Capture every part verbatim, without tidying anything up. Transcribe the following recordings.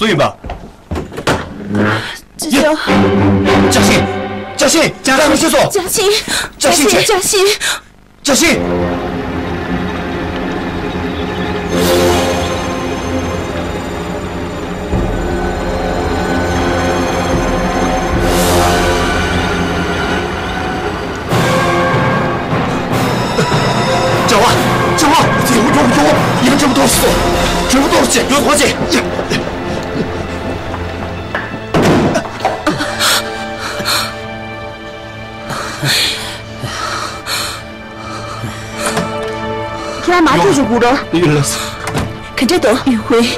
ཡིན་པ། ཅི་ཡ། ཅག་ཤིང་། ཅག་ཤིང་། ཅག་ཤིང་སོ། ཅག་ཤིང་། ཅག་ཤིང་། ཅག་ཤིང་། ཅག་ཤིང་། ཅག་པ། ཅག་པ། ཡང་འགྲོ་འགྲོ། ཡང་འགྲོ་འགྲོ་སོ། འགྲོ་འགྲོ་ཅེ། འགྲོ་འགྲོ་ཅེ། ཁྱེད་རང་མ་ཐུག་ཅིག་སྒུག་རོགས། ཡོད་ལགས། ག་འདྲ་འདུག་ཡུ་ཧུའེ།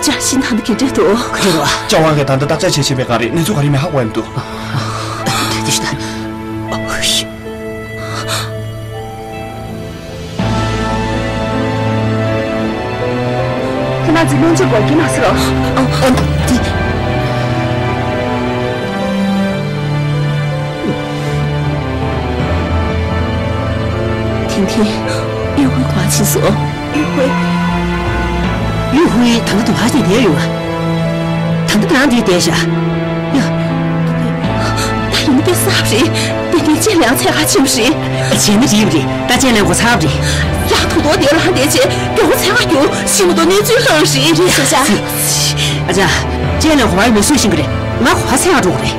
ཅག་ཤིང་ད་ལྟ་ག་འདྲ་འདུག་ག་འདྲ་འདུག་ཅག་པ་ངས་ད་ལྟ་བརྟག་དཔྱད་བྱས་བྱས་པའི་སྒང་རེད། གནས་ཚུལ་ག་རེ་མེད་ཧ་གོ་ཡ་མི་འདུག་ཁྱེད་རང་ཚོས་སྔོན་ཆད་སྐོར་གྱི་མ་ཟེར་རོ། ཨ། ཨ། དེ། ཐིང་ཐིང་། ཡུ་ཧུའེ་ག་པར་ཕྱིན་སོང་། ཡུ་ཧུའེ། ཡུ་ཧུའེ་ད་ལྟ་དུ་ཧ་ཅང་བསྡད་ཡོད། ད་ལྟ་ནང་དེ་བསྡད་ཤག་ཡ། ད་ཡིན་ན་དཔེ་གསར་པ་རེད། དེ་ནས་ཅེ་ལང་ཚད་ཁ་ཆེམ་རེད། བྱས་ན་འགྲིག་རེད། ད་ཅེ་ལང་གོ་ཚར་རེད། ཡག་ཐོག་ཐོག་དེ་ལ་བསྡད་བྱས་མགྱོགས་ཚད་ཁ་རྒྱུག་ཤི་མ་གཏོགས་གནས་ཚུལ་ལྷག་རེད་རེད་ཤག་ཨ་ཅག་ཅེ་ལང་གོ་བ་མི་སུ་ཤེས་ཀྱི་རེད། ང་གོ་བ་ཚད་ཁ་འགྲོ་གི་རེད།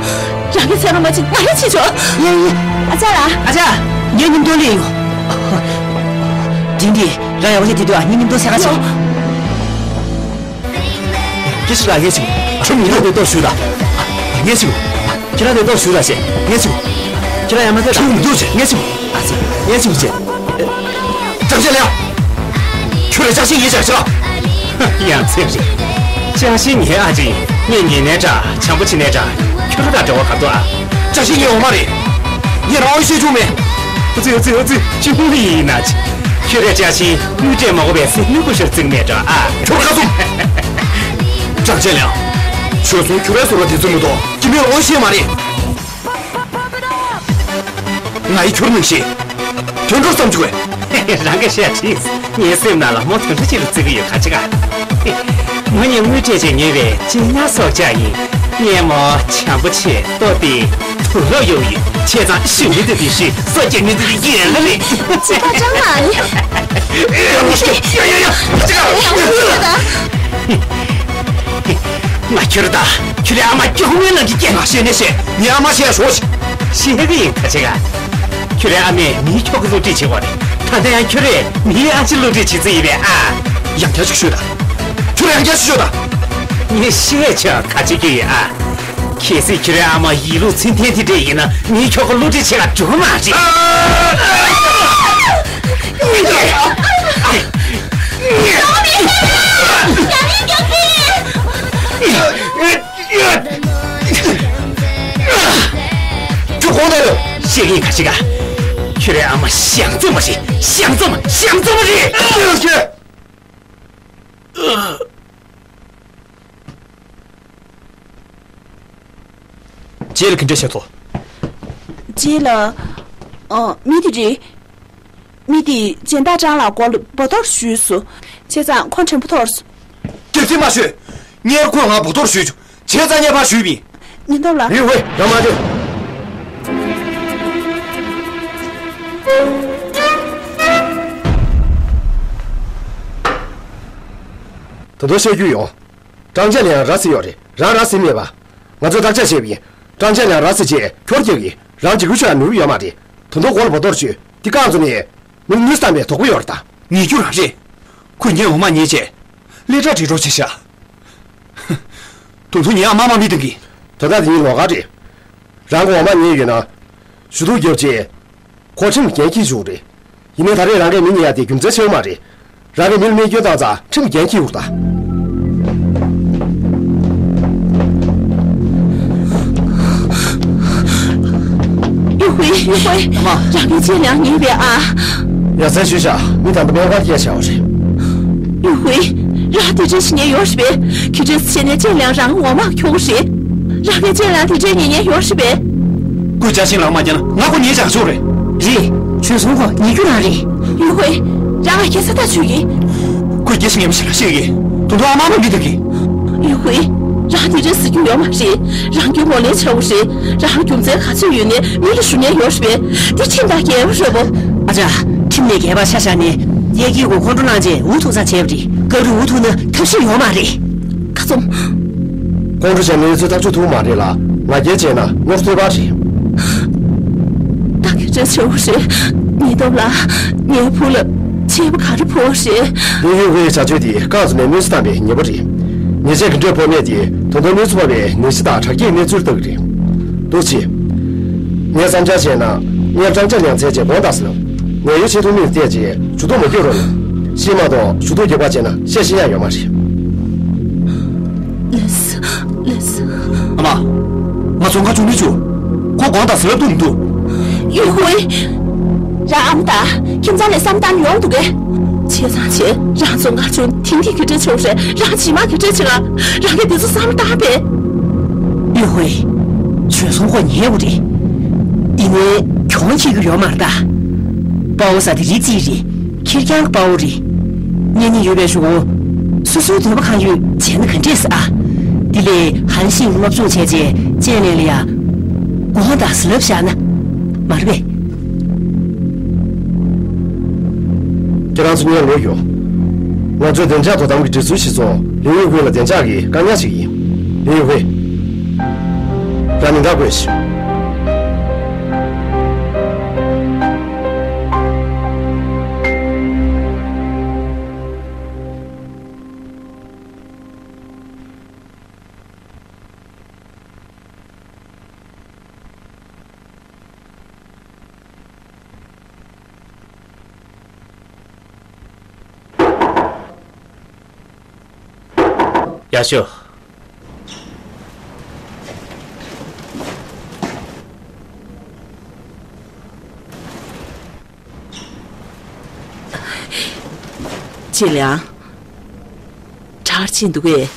རང་གི་ཚད་ཁ་མ་ཕྱིན་ང་རང་ཕྱིན་ཆོག་ཡ་ཡ། ཨ་ཅག་ལ། ཨ་ཅག་ངའི་མཉམ་དུ་སླེབས་ཡོང་། དེ་འདི་རང་ཡག་པོ་བྱས་དེ་དུས་ཨ་ངའི་མཉམ་དུ་ཚད་ཁ་ཕྱིན། སྐད་ཆ་ལ་ངས་ཅིག་ཁྱོད་མི་ལ་དེ་ཏོག་ཞུས་ད། ངས་ཅིག་ཁྱེད་རང་དེ་ཏོག་ཞུས་ད་ཞེས་ངས་ཅིག་ཁྱེད་རང་ཡང་མ་ཚད་ཁྱོད་མི་འདུག་ཅེས་ངས་ཅིག་ངས་ཅིག་ཅེས། ཀྲང་ཅེ་ལང་། ཁྱོད་རང་ཅག་ཤིང་ཡིན་ཅག་ཅག་ཡང་ཚེ་རིང་། ཅག་ཤིང་ངའི་ཨ་ཅེ་ཡིན། ངས་ཉན་ནའི་འདྲ། བྱམས་པོ་བྱེད་ནའི་འདྲ། ཁྱོད་རང་དང་འབྲེལ་བ་ག་རེ་འདུག་ཨ། ཅག་ཤིང་ངའི་འོ་མ་རེད། ངས་རང་དབང་ཤེས་བྱུང་མེད། ཨུ་ཙི་ཨུ་ཙི་ཨུ་ཙི། ཅི་ཧུང་ལི་ཡིན་ན་ཅི། ཁྱོད་རང་ཅག་ཤིང་དངུལ་སྤྲད་མ་དགོས་པའི་སེམས་ནུས་པོ་ཤར་བརྩིགས་མེད་འགྲོ་ཨ། ཁྱོད་ཁ་ཚུམ། ཀྲང་ཅེ་ལང་། བྱོལ་སོང་། ཁྱོད་རའི་བཟོ་འདྲ་དེ་ཚོ་མི་གཏོགས་སྐྱེ་དམན་ལ་དབང་ཤེས་མ་རེད། ང་ཡི་ཁྱོད་ནང་བཞིན། དུད་འགྲོ་བསམ་བྱུང་བས། རང་གི་བཤད་ཁྲིས། ངའི་སེམས་ནང་ལ་མོ་དུད་འགྲོ་ཅིག་ལ་བརྩི་གི་ཡོད་ག་ཅི་ག་མོ་ཉིད་དངུལ་སྤྲད་ཅིག་ཉོས་པའི་ཅི་ཉག་སྲོག་ཆགས་ཡིན། ངས་མོ་བྱམས་པོ་བྱེད་ལྟོ་དེ་དུག་ལོག་ཡོང་ཡོད། བྱས་ཙང་ཞུ་མི་དེ་དེ་ཞུས་སོ་སྐྱེ་མི་དེ་དེ་ཡིན་ལ་རེད། ཅི་ག་ཅང་ཨ་ཡི། ཡ་ཡ་ཡ། ང་ཁྱོད་ད། ཁྱོད་རའི་ཨ་མ་སྐྱོ་ངའི་ནང་གི་སྐྱེ་ང་ཤེས་ནས་ཤེས། ངའི་ཨ་མ་ཤེས་ཤོག་ཤེས་གི་ཡིན་ཁ་ཆེ་ག་ཁྱོད་རའི་ཨ་མས་མིའི་ཁྱོ་ག་བསླུ་བྲིད་བྱེད་པ་རེད། ད་ལྟ་ཡང་ཁྱོད་རས་མིའི་ཨ་ཅེ་བསླུ་བྲིད་བྱེད་རྩིས་ཡིན་པས་ཨ། ཡང་བསྐྱར་ཅིག་ཤོད་ད། ཁྱོད་རས་ཡང་བསྐྱར་ཅིག་ཤོད་ད། ངས་ཤེས་ཀྱང་ཁ་ཆེ་གི་ཡིན་ཨ། གལ་སྲིད་ཁྱོད་རའི་ཨ་མ་ཡིན་ལུགས་མཚན་ལྡན་དེ་འདྲས་ཡིན་ན་མིའི་ཁྱོ་ག་བསླུ་བྲིད་བྱེད་ག་འགྲོ་གི་མ་རེད། ཁྱོད་གོང་ནས་ལོ། ཤེས་ཀྱི་ཡིན་ཁ་ཆེ་ག་ཁྱོད་རའི་ཨ་མ་ཞང་བཙོང་མ་རེད། ཞང་བཙོང་མ་ཞང་བཙོང་མ་རེད། རྗེས་ལ་ག་འདྲ་བྱས་སོང་། རྗེས་ལ། ཨ། མི་དེ་རེད། མི་དེས་སྦྱིན་བདག་ཀྲང་ལགས་སྐོར་ལ་བོ་དོར་ཞུས་སོང་། བྱས་ཙང་ཁོང་དྲན་པ་ཐོར་སོང་། སྐྱག་རྫུན་མ་ཤོད། སྔོན་ཁོས་ང་བོ་དོར་ཞུས་བྱུང་། བྱས་ཙང་ངས་ཕར་ཞུས་པ་ཡིན། ཉིན་ཐོ་ལ། ཡུས་ཧུའེ། རང་མ་སྡོད། ད་དུང་བཤད་རྒྱུ་ཡོད། ཀྲང་ཅེ་ལང་ར་བཟི་ཡོད་རེད། རང་ར་བཟི་མེད་པ། ང་ཚོས་བརྟག་དཔྱད་བྱས་པ་ཡིན། ཀྲང་ཅེ་ལང་ར་བཟི་རྗེས་འཁྱོར་སྐྱེས་ཀྱིས་རང་འཇིགས་སྐུལ་ཆེ་ཡང་ནུས་པ་ཡོད་མ་རེད། ད་དུང་མགོ་ལ་བོ་དོར་བཅོས་ཏེ་རྐང་བཙུགས་ནས། མི་ལ་གནོད་བཏང་བའི་དོགས་པ་ཡོད་རེད་ད། ཉེས་རྒྱུ་རང་རེད། ཁོས་ངའི་འོ་མ་ཉོས་བྱས། ཀླད་ཁྲག་འདྲེས་རོགས་བྱས་ཤག་ད་དུང་ངའི་ཨ་མ་དམག་མི་བཏང་གི། ད་ལྟ་དེ་ཉིད་ལོགས་ཀ་རེད། རང་གི་འོ་མ་ཉོས་ཡོད་ན། ཞུ་གཏུག་བརྒྱབ་རྗེས། ཁོ་ཁྲིམས་ཀྱི་འགན་འཁྱེར་བཅུག་རེད། ཡིན་ནའི་ད་རེས་རང་གིས་མི་ཉོ་ཡ་དེ་རྒྱུ་མཚན་ཆེ་བོ་མ་རེད། རང་གིས་མི་ལ་རྨས་སྐྱོན་བཏང་ཙང་ཁྲིམས་ཀྱི་འགན་འཁྱེར་དགོས་རེད་ད། ཡུས་ཧུའེ། ཡུས་ཧུའེ། ཨ་མ། རང་གིས་ཅེ་ལང་ཉོས་པས་ཨ། ཡ་མཚན་ཞུས་ཤག་མི་དམ་པ་སྨན་ཁང་སྐྱེལ་བྱའོ་རེད། ཡུས་ཧུའེ། རང་དེ་འདྲ་ཞིག་ཉོས་ཡོད་རེད་པས། གལ་སྲིད་བྱས་ནས་ཅེ་ལང་རང་འོ་མ་འཁྱོག་གི་རེད། རང་གིས་ཅེ་ལང་དེ་འདྲ་ཉོས་ཉོས་ཡོད་རེད་པས། ཁོས་ཅག་ཤིང་ལག་མ་བརྒྱབ་ན་ང་ཁོ་ཉོས་བཞག་ཆོག་རེད། རེད། བྱོལ་སོང་། ཁོ་ཉོས་རྒྱུ་རང་རེད། ཡུས་ཧུའེ། རང་ང་ཁྱད་མཚར་ཐག་ཆོད་ཀྱི། ཁོས་སྐྱག་ཤིང་ངན་པ་ཞིག་ལ་བཤད་ཀྱི། ད་དུང་ཨ་མ་དམག་མི་བཏང་གི། ཡུས་ཧུའེ། རང་དེ་འདྲ་ཟེར་རྒྱུ་ཡོད་མ་རེད། རང་རྒྱུ་ངོ་ལེན་བྱ་བོ་རེད། རང་རྒྱུ་མཚན་ག་ཚོད་ཡོད་ནའི་མི་ལ་ཞུ་མཁན་ཡོད་རེད་པས། འདི་ཁྲིམས་དང་འགལ་བ་རེད་པོ། ཨ་ཅག་ཁྲིམས་ནས་འགལ་བ་ཆ་བཞག་ནས། གཡས་འཁྱིལ་སྒོ་ཁོང་ཁྲོ་གནང་རྗེས་འུ་ཐུག་ས་བྱས་པ་རེད། སྐབས་རེ་འུ་ཐུག་ན་ཐབས་ཤེས་ཡོད་མ་རེད། ཁ་ཚུམ། ཁོང་ཁྲོ་བྱས་ནས་གནས་ཚུལ་ཐག་གཅོད་ཐུབ་མ་རེད་ལ། ང་རྒྱལ་བྱས་ན་ངོ་ཐོས་པ་རེད། ད་ག་འདྲ་བྱས་པ་རེད། ཉེན་རྟོག་ལ། ངའི་བུ་ལ་ཆད་པ་ག་རེ་ཕོག་པ་རེད། ལིན་ཡུས་ཧུའེ་ཡི་བྱ་སྤྱོད་དེ་རྐང་བཙུགས་ནས་གནོད་འཚེ་བཏང་བའི་ཉེས་པ་རེད། ཉེས་ཆད་ག་འདྲ་ཕོག་མིན་དེ་ད་དུང་གནོད་འཚེ་ཕོག་པའི་ནད་གཞི་དང་དྲག་སྐྱེད་གནས་ཚུལ་ལྟ་གི་རེད། འདུག་སེ། ངས་བསམ་འཆར་བྱས་ན། ངས་སྤྲང་ཆ་ཡང་བཙལ་རྗེས་དགོངས་དག་ཟེར་ལབ། ངས་ཡོ་ཆེ་ཐུང་མིར་བལྟས་རྗེས་ཞུ་གཏུག་མ་བརྒྱབ་རོགས་གནང་། ཤེས་མ་གཏོགས་ཞུ་གཏུག་རྒྱག་པ་བྱས་ན་བཤད་ཤེས་ཡ་ཡོད་མ་རེད། ལེས། ལེས། ཨ་མ། ང་རྫོང་ཁ་ཆུང་ནས་བཅུག་ཁོ་དགོངས་དག་ཟེར་ལབ་འདུག་མི་འདུག་ཡུས་ཧུའེ། རང་ཨ་མ་དང་ཁྱིམ་ཚང་ལ་བསམ་བཏང་ཡོང་འདུག་གས། བྱས་ཙང་བྱས། རང་རྫོང་ཁ་ཆུང་དེང་དུས་ག་འདྲ་བྱུང་རེད། རང་ཇི་མ་ག་འདྲ་བྱེད་ག་རང་གིས་དེ་ཚོ་བསམ་བཏང་པས། ཡུས་ཧུའེ། བྱོལ་སོང་ཁོ་ཉལ་བོ་རེད། ཡིན་ནའི་གྱོང་ཁྱེར་གི་ཡོད་མ་རེད་ད། དཔའ་བོ་ཟེར་དེ་རི་རྩེ་རེད། ཁེར་རྐྱང་གི་དཔའ་བོ་རེད། གཉེན་ཉེ་ཡོད་པའི་གཞུག་གུ། སོ་སོའི་འདོད་པ་གང་ཡོད་བྱས་ན་ག་འདྲས་ཟེར་ཨ། དེ་ལས་ཧན་ཤིང་སློབ་སྦྱོང་བྱས་རྗེས་ཅེན་ལན་ལ་ཡ། དགོངས་དག་ཟེར་ལབ་བཞག་ན། མ་རེད་པས། ཁྱེད་རང་ཚོ་ངས་ལོས་ཡོང་། ང་ཚོའི་བདེ་འཇགས་དོ་དམ་གྱི་སྒྲིག་སྲོལ་གཞི་བཟུང་ལིན་ཡུས་ཧུའེ་ལ་བདེ་འཇགས་ཀྱི་བཀག་ཉར་ཞིག་ཡིན། ལིན་ཡུས་ཧུའེ། རང་མིང་རྟགས་བཀོད་ཤིག་ཡར་ཤོག་ཅེ་ལིང་། གྲ་སྒྲིག་འདུག་གས།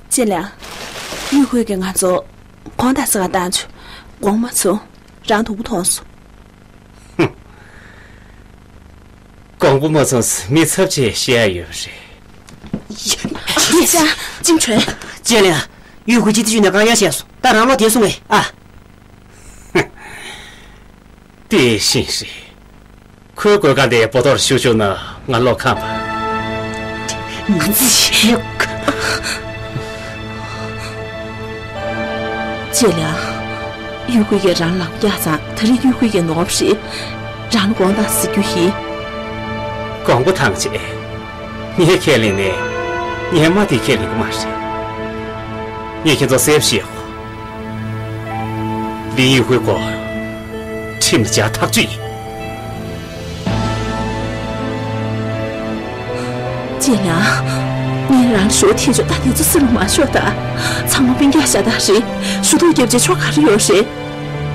ཅེ་ལིང་། ཡུས་ཧུའེ་གིས་ང་ཚོ་དགོངས་དག་ཟེར་ག་བཏང་བྱུང་། དགོངས་མ་ཚོམས། རང་སྡུག་པོ་མཐོང་སོང་། དགོངས་པ་མ་ཚོམས་མི་ཚབ་ཆེ་བཤད་ཡ་ཡོད་རེད། ཡ། ཅིང་ཁྲོན། ཅེ་ལིང་། ཡུས་ཧུའེ་གིས་དེ་བྱུང་ན་བཀག་ཉར་བྱས་སོང་། ད་རང་ལོག་བསྡད་སོང་ངས་ཨ། དེ་བཞིན་རེད། ཁོའི་བཀོད་ཁ་འདི་བོ་ཏོར་ཞུ་བཅུག་ན་ང་བློ་ཁེངས་པ། ང་ཚོས། ཅེ་ལིང་། ཡུས་ཧུའེ་ཡིས་རང་ལག་པ་བཀྱགས་ཙང་ད་རེས་ཡུས་ཧུའེ་ཡིས་ནོར་བ་རེད། རང་ལ་དགོངས་དག་ཟེར་རྒྱུ་ཡིན། དགོངས་པ་ཐང་ཆད། ངས་ཁས་ལེན་ནས་ངའི་མ་དེས་ཁས་ལེན་གྱི་མ་རེད། ངས་ཁྱེད་ཚོ་གསལ་པོ་ཞུ་ཡག་ལིན་ཡུས་ཧུའེ་སྐོར་ཁྲིམས་ལ་བཅར་ཐག་གཅོད་ཡིན། ཅེ་ལིང་། ངས་རང་ལ་ཞུ་བ་འཐེན་ཆོག་ད་དེ་ཚོ་སེམས་ལ་མ་ཞོག་ད། ཚང་མ་སྤུན་ཀྱག་ཤ་སྟག་རེད། ཞུ་གཏུག་བརྒྱབ་བྱས་ཆོ་ག་རེ་ཡོད་རེད།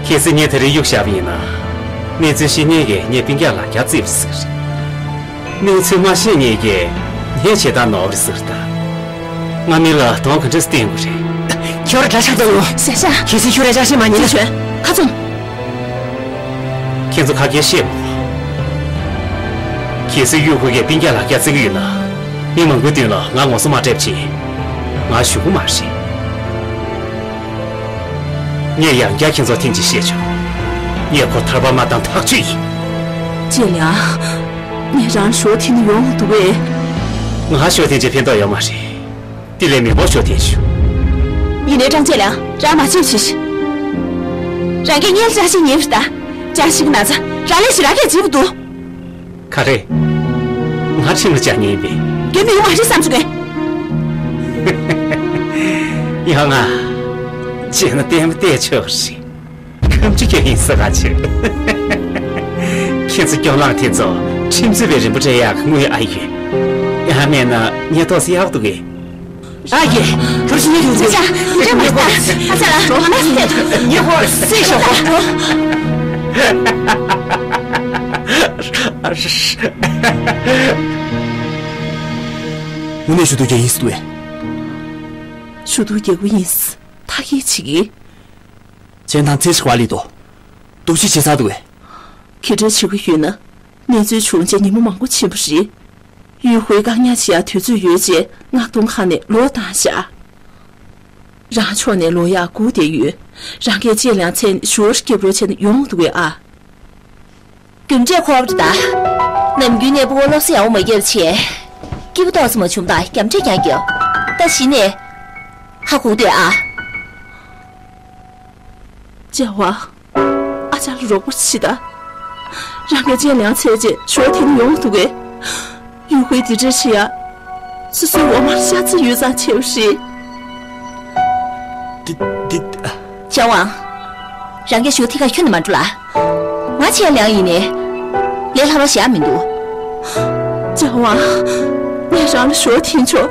གལ་སྲིད་ངས་དེ་རིང་གཡུག་བཞག་པ་ཡིན་ན། གནས་ཚུལ་ཤེས་མཁན་གྱིས་ངའི་སྤུན་ཀྱག་ལ་རྒྱ་བརྩིས་པ་རེད་ཟེར་གི་རེད། གནས་ཚུལ་མ་ཤེས་མཁན་གྱིས་ངའི་བྱེད་སྟངས་ནོར་བ་རེད་ཟེར་གི་རེད་ད། ང་མི་ལ་གདོང་ག་འདྲས་བསྟན་དགོས་རེད། ཁྱོད་རང་འདྲ་ཆགས་འདུག་ཡོང་། ཤ་ཤ། གལ་སྲིད་ཁྱོད་རང་ཅག་ཤེས་མ་ཉན་ན། ཁ་ཚུམ། ཁྱེད་ཚོ་ཁ་སྐད་བཤད་མོ། གལ་སྲིད་གཡུས་ཁུལ་གྱི་སྤུན་ཀྱག་ལ་རྒྱ་བརྩི་གི་ཡོད་ན། མི་མང་པོའི་མདུན་ལ་ང་ངོ་སོ་མ་སྤྲད་པ་བྱས། ང་ཞུ་གི་མ་རེད། ངས་ཡང་བསྐྱར་ཁྱེད་ཚོར་ཐེངས་གཅིག་བཤད་ཆོག་ངས་ཁོ་ཐར་པ་མ་བཏང་ཐག་ཆོད་ཡིན། ཅེ་ལིང་། ངས་རང་ཞོ་འཐེན་ནས་ཡོང་འདུག་པས། ང་ཞོ་འཐེན་བྱས་ཕན་ཐོགས་ཡོད་མ་རེད། དེ་ལས་མི་འབོར་ཤོར་དེ་ཞུ། ཡིན་ནའི་ཀྲང་ཅེ་ལིང་། རང་མ་བྱེད་ཤིག་རང་གིས་ངའི་ལ་ཅ་ཤི་ཉེ་བར་ལྟ། ཅ་ཤི་གི་ན་ཚ་རང་ལས་ཤི་ར་གས་བྱེད་པ་འདུག་ག་རེ། ང་ཁྲིམས་ལ་བཅར་ཉེན་ཡིན་པས། རྒན་མི་ཡོང་མ་རེད་བསམ་ཚུགས་གས། ཡང་ང་། བྱས་ན་བསྟན་པ་བལྟས་ཆོག་ཞིག་ཁམ་ཆུ་ཁྱོད་ཡིན་ས་ག་ཆེ། ཁྱེད་ཚོ་སྐྱོ་ལངས་དེ་ཚོ་ཁྲིམས་རྩོད་པའི་རིན་པོ་ཆེ་ཡག་གི་དངུལ་ཨ་ཡོད། ཡང་མེད་ན་ཉེས་རྡོག་སི་ཡག་འདུག་གི། ཨ་ཡེ། རོ་ཤི་ཉེ་དུ་ཚེ། ཡ་ཡ། ཡིན་རེད་མ་ལྟ། ཨ་ཙ་ལ་རོ་ཧ་མ་སི་ཐད་དུ་ཉེ་ཧོ་སེ་ཤོག་གོ། དངོས་གནས་ཞུ་གཏུག་རྒྱག་ཡིན་སྲིད་དུས། ཞུ་གཏུག་རྒྱག་གི་ཡིན། ཐག་གིས་ཆིག་གིས། ཅེན་ཐང་ཚེ་ཞིག་བ་ལི་དོ། གཏུག་བཤེར་བྱེད་ཚར་འདུག་གས། ག་འདྲ་བྱེད་ཀྱི་ཡོད་ན། གནས་ཚུལ་བྱུང་རྗེས་ཉིན་མོ་མང་པོ་ཕྱིན་པ་རེད། ཡུས་ཧུའེ་བཀག་ཉར་བྱེད་ཡག་དུས་ཚོད་ཡོད་ཅེས་མངགས་གཏོང་ཁང་ནས་ལོག་བཏང་བཞག་རང་ཕྱོགས་ནས་ལོག་ཡག་སྒུག་བསྡད་ཡོད། རང་གིས་ཅེ་ལང་མཚན་ཞོར་སྐྱབས་རོགས་བྱས་ན་ཡོང་འདུག་གས་ཨ། རྒྱུ་འབྲས་ཁོ་བ་ད། ནམ་རྒྱུན་ནས་ཕྲུ་གུ་སློབ་གསོ་ཡག་པོ་མ་བརྒྱབ་བྱས། སྐྱིད་པོ་ཏོག་ཙམ་མ་བྱུང་དང་རྒྱབ་འབྲས་ཀྱང་བརྒྱབ། ད་གཞི་ནས། ཧ་གོ་འདོད་ཨ། ཅེ་ཝང་། ཨ་ཅག་ལ་རོགས་པ་བྱེད་ད། རང་གིས་ཅེ་ལང་ཚེ་རྗེས་ཞོར་འཐེན་ཡོང་འདུག་གས། ཡུས་ཧུའེ་འདི་འདྲ་བྱེད་ཡ། སོ་སོའི་འོག་མར་ཤ་ཚ་ཡོད་ཙང་བྱས་པ་རེད། འདི་འདི། ཅེ་ཝང་། རང་གིས་ཞོར་འཐེན་ག་ཁྱོན་ནས་མ་འགྲོ་ལ། ང་ཅེ་ལང་ཡིན་ནའི། ལས་སླ་བ་ཞེ་དྲག་མི་འདུག་ཅེ་ཝང་། ངས་རང་ལ་ཞོར་འཐེན་ཆོག་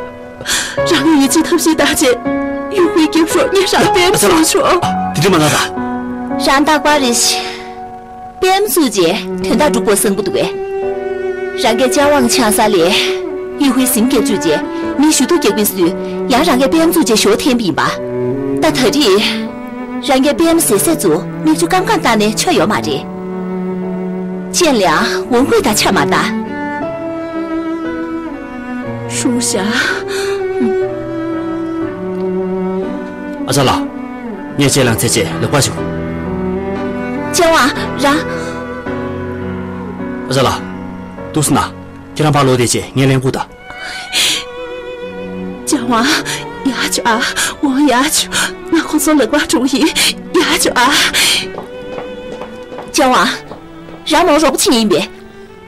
རང་གིས་ཡིད་ཆེས་ཐབས་ཤེས་བརྟག་བྱས། ཡུས་ཧུའེ་སྐྱབས་རོགས་ངས་རང་པད་མ་བཟུང་ཆོག་དེ་འདྲ་མ་ལབ་ད། རང་རྟག་པར་རེད། པད་མ་བཙུགས་རྗེས་དོན་དག་འགྲུབ་དགོས་བསམ་གྱི་འདུག་གས། རང་གིས་ཅེ་ཝང་ཆང་ས་ལས། ཡུས་ཧུའེ་ཟིང་སྐྱབས་བཅུག་རྗེས་མི་ཞུ་གཏུག་རྒྱག་པའི་སྲོལ། ཡང་རང་གིས་པད་མ་བཙུགས་རྗེས་ཞོར་འཐེན་པ་ཡིན་པ། ད་ད་རེས། རང་གིས་པད་མ་ཟད་ཟད་བཙུགས་མིག་ཆུ་སྐམ་སྐམ་བཏང་ནས་ཆོ་ཡོད་མ་རེད། ཅེ་ལང་འོང་དགོས་དང་ཆ་མ་ད། ཧྲུའུ་ཞ། ཨ་ཅག་ལགས། ངས་ཅེ་ལང་ཚེ་རྗེས་ལག་པ་བྱུང་། ཅེ་ཝང་། རང་། ཨ་ཅག་ལགས། འདུག་སེ་ན། ཁྱེད་རང་ཕར་ལོག་བསྡད་བྱས་ངས་ལན་སྒུག་ད། ཅེ་ཝང་། ཡར་འགྲོ་ཨ། ཝང་ཡར་འགྲོ། ང་ཁོང་ཚོའི་ལག་པར་འགྲོ་གི་ཡིན། ཡར་འགྲོ་ཨ། ཅེ་ཝང་། རང་མོར་རོགས་པ་བྱེད་མཁན་ཡིན་པས།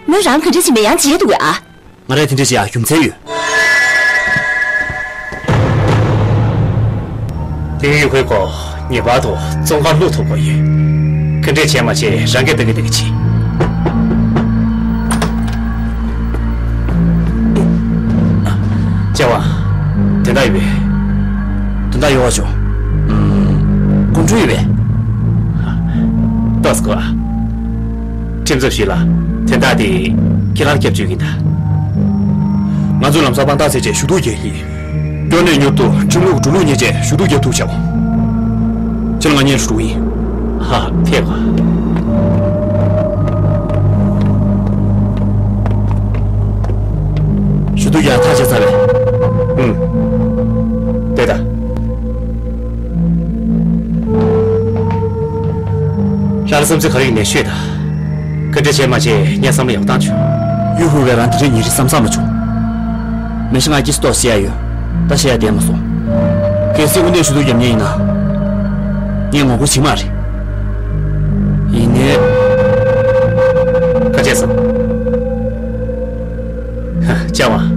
མོས་རང་ག་འདྲ་བྱེད་མིན་ཡང་བརྗེད་འདུག་གས་ཨ། ང་རས་དེ་འདྲ་བྱེད་ཡག་རྒྱུ་མཚན་ཡོད། ཏིང་ཡུས་ཧུའེ་ཁོ་ངེས་པར་དུ་བཙོན་ཁང་བླུག་ཐུབ་དགོས་ཡོད། ག་འདྲ་བྱས་མ་བྱས་རང་གིས་ལྟ་གི་ལྟ་གི་བྱེད། ཅེ་ཝང་། དོན་དག་ཡོད་པས། དོན་དག་ཡོད་པ་བྱུང་། ཨུམ། སྐུ་མགྲོན་ཡོད་པས། ཏོག་ཙམ་སྒུག་ཨ། ཁྲིམས་རྩོད་ཞུས་ལ། དོན་དག་དེ་ཁྱེད་རང་སྐྱབས་བཅོལ་གྱི་ཡིན་ད། ང་ཚོས་ལམ་སང་དཔང་རྟགས་བཙལ་རྗེས་ཞུ་གཏུག་རྒྱག་གི་ཡིན། མགྱོགས་ནས་མྱུར་དུ་ཁྲིམས་ལུགས་སྒྲིག་ལུགས་གཉེར་རྗེས་ཞུ་གཏུག་རྒྱག་ཐུབ་བྱའོ། ཁྱེད་ལ་ང་སྙན་ཞུ་རོགས་ཡིན། ཧ། ཕེབས་པ། ཞུ་གཏུག་རྒྱག་ཐག་བཅད་ཚར་བས། ཨུམ། ལྟོས་དང་། རང་ལ་བསམ་ཚུལ་ག་རེ་ཡིན་ནའི་ཤོད་དང་། ག་འདྲ་བྱས་མ་བྱས་ངས་བསམ་བློ་ཡག་བཏང་བྱུང་། ཡུས་ཧུའེ་བས་རང་དེ་འདྲའི་ཉིན་རེ་བསམ་བསམ་མ་བྱུང་། མི་ཤི་ང་སྐྱིད་སོ་ཏོག་བཤད་ཡ་ཡོད། ད་བཤད་ཡ་བསྡད་མ་སོང་། གལ་སྲིད་དངོས་གནས་ཞུ་གཏུག་རྒྱབ་མཁན་ཡིན་ན། ངས་ངོ་རྒོལ་བྱེད་མ་རེད། ཡིན་ནའི། ཁ་ཆད་སོང་། ཧ། ཅེ་ཝང་།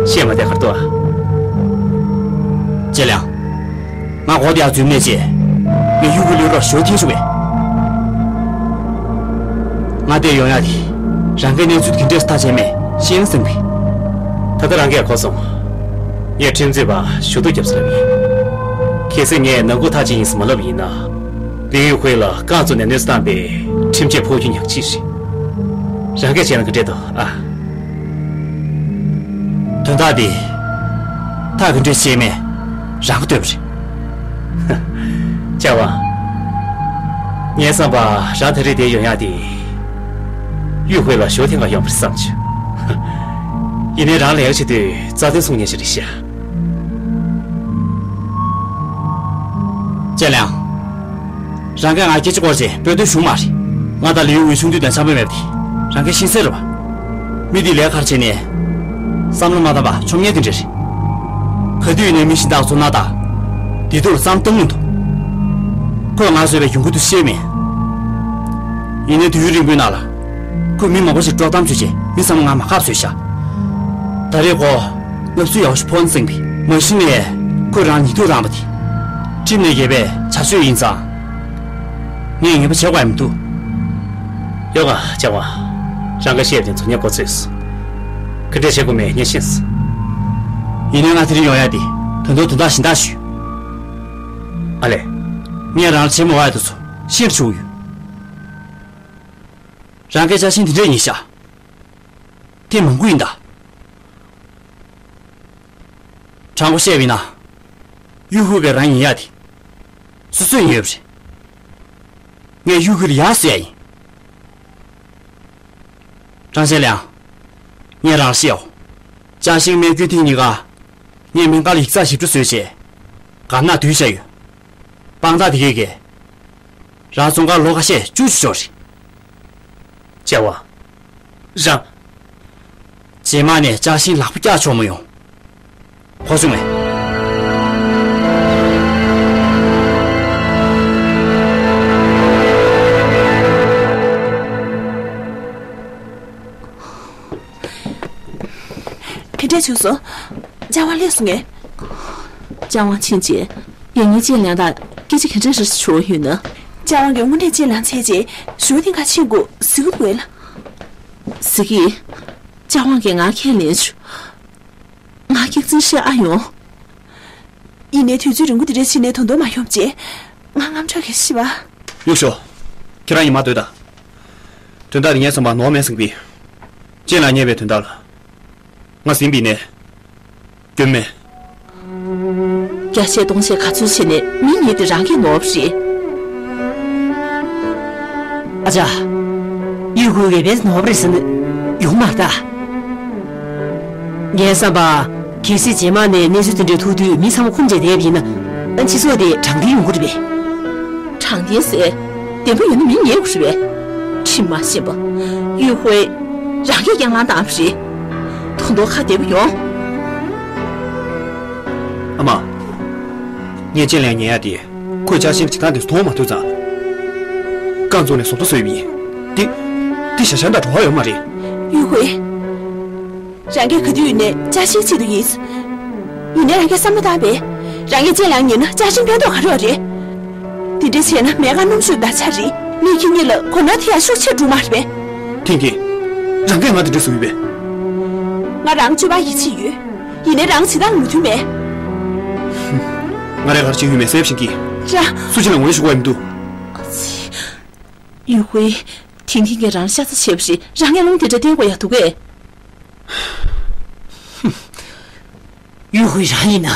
བཤད་མ་བསྡད་གར་འདུག་ཨ། ཅེ་ལང་། ང་མགོ་བདེ་ཡག་འཛུལ་མེད་ཅེས། ངས་ཡུས་ཧུའེ་ལུས་རོགས་ཞོར་འཐེན་ཞུ་བས། ང་བལྟས་ཡོང་ཡག་དེ། རང་གིས་གནས་ཚུལ་དེ་འདྲས་ཐག་བཅད་མེད་ཤེས་ཡོན་སེམས་པས། ད་ལྟ་རང་གིས་གོ་སོང་། ངས་ཁྲིམས་རྩོད་པ་ཞུ་གཏུག་རྒྱབ་ཟེར་ལབ་ཡིན། གལ་སྲིད་ངས་ནང་ཁུལ་ཐག་བཅད་ཡིན་ཟེར་མ་ལབ་ཡིན་ན། ལིའུ་ཡུས་ཧུའེ་ལ་རྐང་བཙུགས་ནས་གནོད་འཚེ་བཏང་པའི་ཁྲིམས་ཆད་ཕོག་རྒྱུ་ཉག་གཅིག་རེད། རང་གིས་བྱས་ན་ག་འདྲས་འདུག་ཨ། དོན་དག་འདི་ཐག་གི་འདྲ་ཤེས་མེད་རང་གིས་བཏོན་པ་རེད། ཅེ་ཝང་། ངའི་བསམ་པར་རང་ད་རེས་འདིར་ཡོང་ཡག་དེ། ཡུས་ཧུའེ་ལ་ཞོ་འཐེན་ག་ཡོང་བ་རེད་བསམ་བྱུང་། ཡིན་ནའི་རང་ལས་ཀ་བྱེད་དུས་རྩ་དོན་སྲུང་མཁན་ཞིག་རེད་ཤག་ཅེ་ལང་། རང་གིས་ང་སྐད་ཆ་སྐོར་ཅིག་དཔེ་སྟོན་ཞུ་མ་རེད། ང་དང་ལིའུ་ཡུས་ཧུའེ་ཆུང་དུས་དང་འཆམ་པོ་མེད་པ་དེ་རང་གིས་ཤེས་གསལ་རེད་པ། མི་དེས་ལས་ཀ་བྱས་ནས་བསམ་བློ་མ་བཏང་པ་ཆོ་མཉམ་དེ་འདྲ་རེད། ག་དུས་ཡིན་ནའི་མི་གཞན་དག་ཚོ་ན་དང་། བདེ་སྡུག་ལ་བསམ་བཏང་མི་འདུག་ཁོས་ང་བཟོས་པའི་ཡོང་སྒོ་དེ་ཤེས་མེད། ཡིན་ནའི་དུས་ཡུན་རིང་པོའི་ནང་ལ། ཁོས་མི་མང་པོ་ཞིག་དཀྲོག་གཏམ་བྱས་རྗེས་མི་ཚང་མ་ང་མ་ཁག་བཟོས་ཤག་ད་རེས་ཁོ། ལྔ་བཅུ་ཡག་ཤོས་ཕོན་སེང་བི་མ་གཞི་ནས་ཁོས་རང་ཉིད་དུ་རང་པ་དེ། ཁྲིམས་ནས་འགལ་བའི་བྱ་སྤྱོད་ཡིན་ཙང་། ངས་ངེས་པ་བྱེད་དགོས་མི་འདུག་ཡོད་ག་ཅེ་ཝང་། རང་གིས་བཤད་པ་དེ་ཚོ་ངས་གོ་ཚོད་སོང་། ག་འདྲས་བྱེད་དགོས་མིན་ངས་ཤེས་སོང་། ཡིན་ནའི་ང་དེ་རིང་ཡོང་ཡག་དེ་ད་དུང་དོན་དག་གཞན་དག་ཞིག་ཡོད། ཨ་ལས། ངས་རང་ལ་བྱེད་མི་འོས་པ་དེ་ཚོ་ཤེས་རྒྱུ་ཡོད། རང་གིས་ཆ་ཤས་དེ་འདྲས་ཡིན་ཤག་དེ་མང་པོ་ཡིན་ད། དྲང་པོ་བཤད་པ་ཡིན་ན། ཡུས་ཧུའེ་བས་རང་ཉན་ཡག་དེ། སོ་སོས་ཉན་ཡོད་པ་རེད། ངས་ཡུས་ཧུའེ་ལ་ཡག་ཟེར་ཡག་ཡིན། ཀྲང་ཞན་ལིའང་། ངས་རང་ལ་བཤད་འོ། ཅཱ་ཤིང་རྨས་སྐྱོན་ཐེངས་གཉིས་ཀ་ངས་སྨན་ཁང་ལ་ཡིག་ཚགས་ཞིབ་ཕྲ་བཟོས་བྱས་གར་ནང་བསྡུས་བཞག་ཡོད། དཔང་རྟགས་དེ་གས་ཀྱིས་རང་བཙོན་ཁང་ལོ་ཁ་ཤས་བཅུ་ཅིག་འགྲོ་རེད། ཅེ་ཝང་། རང་། རྗེས་མ་ནས་ཅཱ་ཤིང་ལག་པ་བཀྱག་ཆོག་མ་ཡོང་། ཧོ་སུ་མེ། ག་འདྲས་བྱུང་སོང་། ཅཱ་ཝང་སླེབས་སོང་ངས། ཅཱ་ཝང་ཕྱིན་རྗེས་ཡང་སྙིང་རྗེ་ལན་དང་སྐད་ཆ་ག་འདྲས་རེ་བྱུང་ཡོད་ན། ཅཱ་ཝང་གིས་དངོས་གནས་ཅི་ལན་འཚོལ་རྗེས་ཞུ་ཐེངས་ཁ་ཕྱིན་གོ་ཟི་གུ་བོས་ལ། ཟི་གི། ཅཱ་ཝང་གིས་ང་ཁས་ལེན་བྱུང་། ང་སྐྱག་རྫུན་བཤད་ཨ་ཡོང་། ཡིན་ནའི་དུས་ཚོད་རིང་པོ་འདི་འདྲ་ཕྱིན་ནས་དོན་དུ་མ་ཡོང་བྱས། ང་དངངས་སྐྲག་གིས་ཤི་བ། གཡུག་ཞོག་ཁྱེད་རང་ཉི་མ་སྡོད་དང་། དོན་དག་འདི་ངས་བསམ་པ་ནོར་མེད་བསམ་གི། ཅེན་ལགས་རྙེད་པའི་དོན་དག་ལ། ང་ཟིན་པའི་ནས། སྐྱོན་མེད། བརྒྱ་བཤད་སྟོང་བཤད་ག་ཚོད་བྱས་ནས་མི་གཉིས་དེ་རང་གིས་ནོར་བ་རེད། ཨ་ཅག་གཡུ་ཁུ་བའི་བེད་ནོར་བ་རེད་ཟེར་ན་ཡོང་མ་ད། ངའི་བསམ་པ། གལ་སྲིད་རྗེས་མ་ནས་གནས་ཚུལ་དེ་འདྲ་ཐུག་དུས་མི་ཚང་མ་འཁུམས་བྱས་བསྡད་པ་ཡིན་ན། སྤྱི་ཚོགས་དེ་དྲང་བདེན་ཡོང་གི་རེད་པས། དྲང་བདེན་ཟེར། བདེན་པ་ཡོད་ན་མི་ཉན་དགོས་རེད་པས། ཁྲིམས་མ་ཤེས་པ། གཡུ་ཧུའེ། རང་གིས་རྐྱང་ལངས་བཏང་བ་རེད། ད་དུང་ཁ་བདེ་པོ་ཡོང་། ཨ་མ། ངས་ཅེན་ལགས་ཉན་ཡ་དེ། ཁོས་ཅཱ་ཤིང་བྱེད་སྟངས་དེ་མཐོང་མ་ཐུབ་ཙང་། རྐང་བཙུགས་ནས་བཟོ་ལྟ་བཟོས་པ་ཡིན། དེ། དེ་ཞ་ཞ་འདྲ་བྲོ་བ་ཡོད་མ་རེད། གཡུ་ཧུའེ། རང་གིས་ག་དུས་ནས་ཅཱ་ཤིང་ཆེད་དུ་ཡིན། ཡིན་ནའི་རང་གིས་བསམ་བློ་བཏང་པས། རང་གིས་ཅེན་ལགས་ཉན་ན་ཅཱ་ཤིང་ཕན་ཐོགས་ག་རེ་ཡོད་རེད། དེ་འདྲ་བྱས་ན་མེད་ཀ་སྣུམ་ཞིག་ད་ཆ་རེད། མི་ཁྱེད་གཉིས་ལ་གོ་ནོར་ཐེབས་ཡ་ཤུགས་ཆེ་འགྲོ་མ་རེད་པས། ཐེངས་ཀྱིས། རང་གིས་ང་དེ་འདྲ་བཟོས་ཡོད་པས། ང་རང་སྤྱོད་པ་ཡིད་ཆེས་ཡོད། ཡིན་ནའི་རང་བྱེད་སྟངས་མོས་མཐུན་མེད། ང་རས་ག་རེ་བྱེད་ཡོད་མེད་གསལ་པོ་ཤེས་ཀྱི། ཅཱ། སུ་གཅིག་ལ་ངོ་ཡོད་ཞུ་དགོས་ཡ་མི་འདུག། གཡུ་ཧུའེ། ཐིང་ཐིང་གིས་རང་ཤ་ཚ་བྱས་པ་རེད། རང་ངས་རླུང་དེ་འདྲ་བསྟན་དགོས་ཡ་འདུག་གས། གཡུ་ཧུའེ་རང་ཡིན་ན།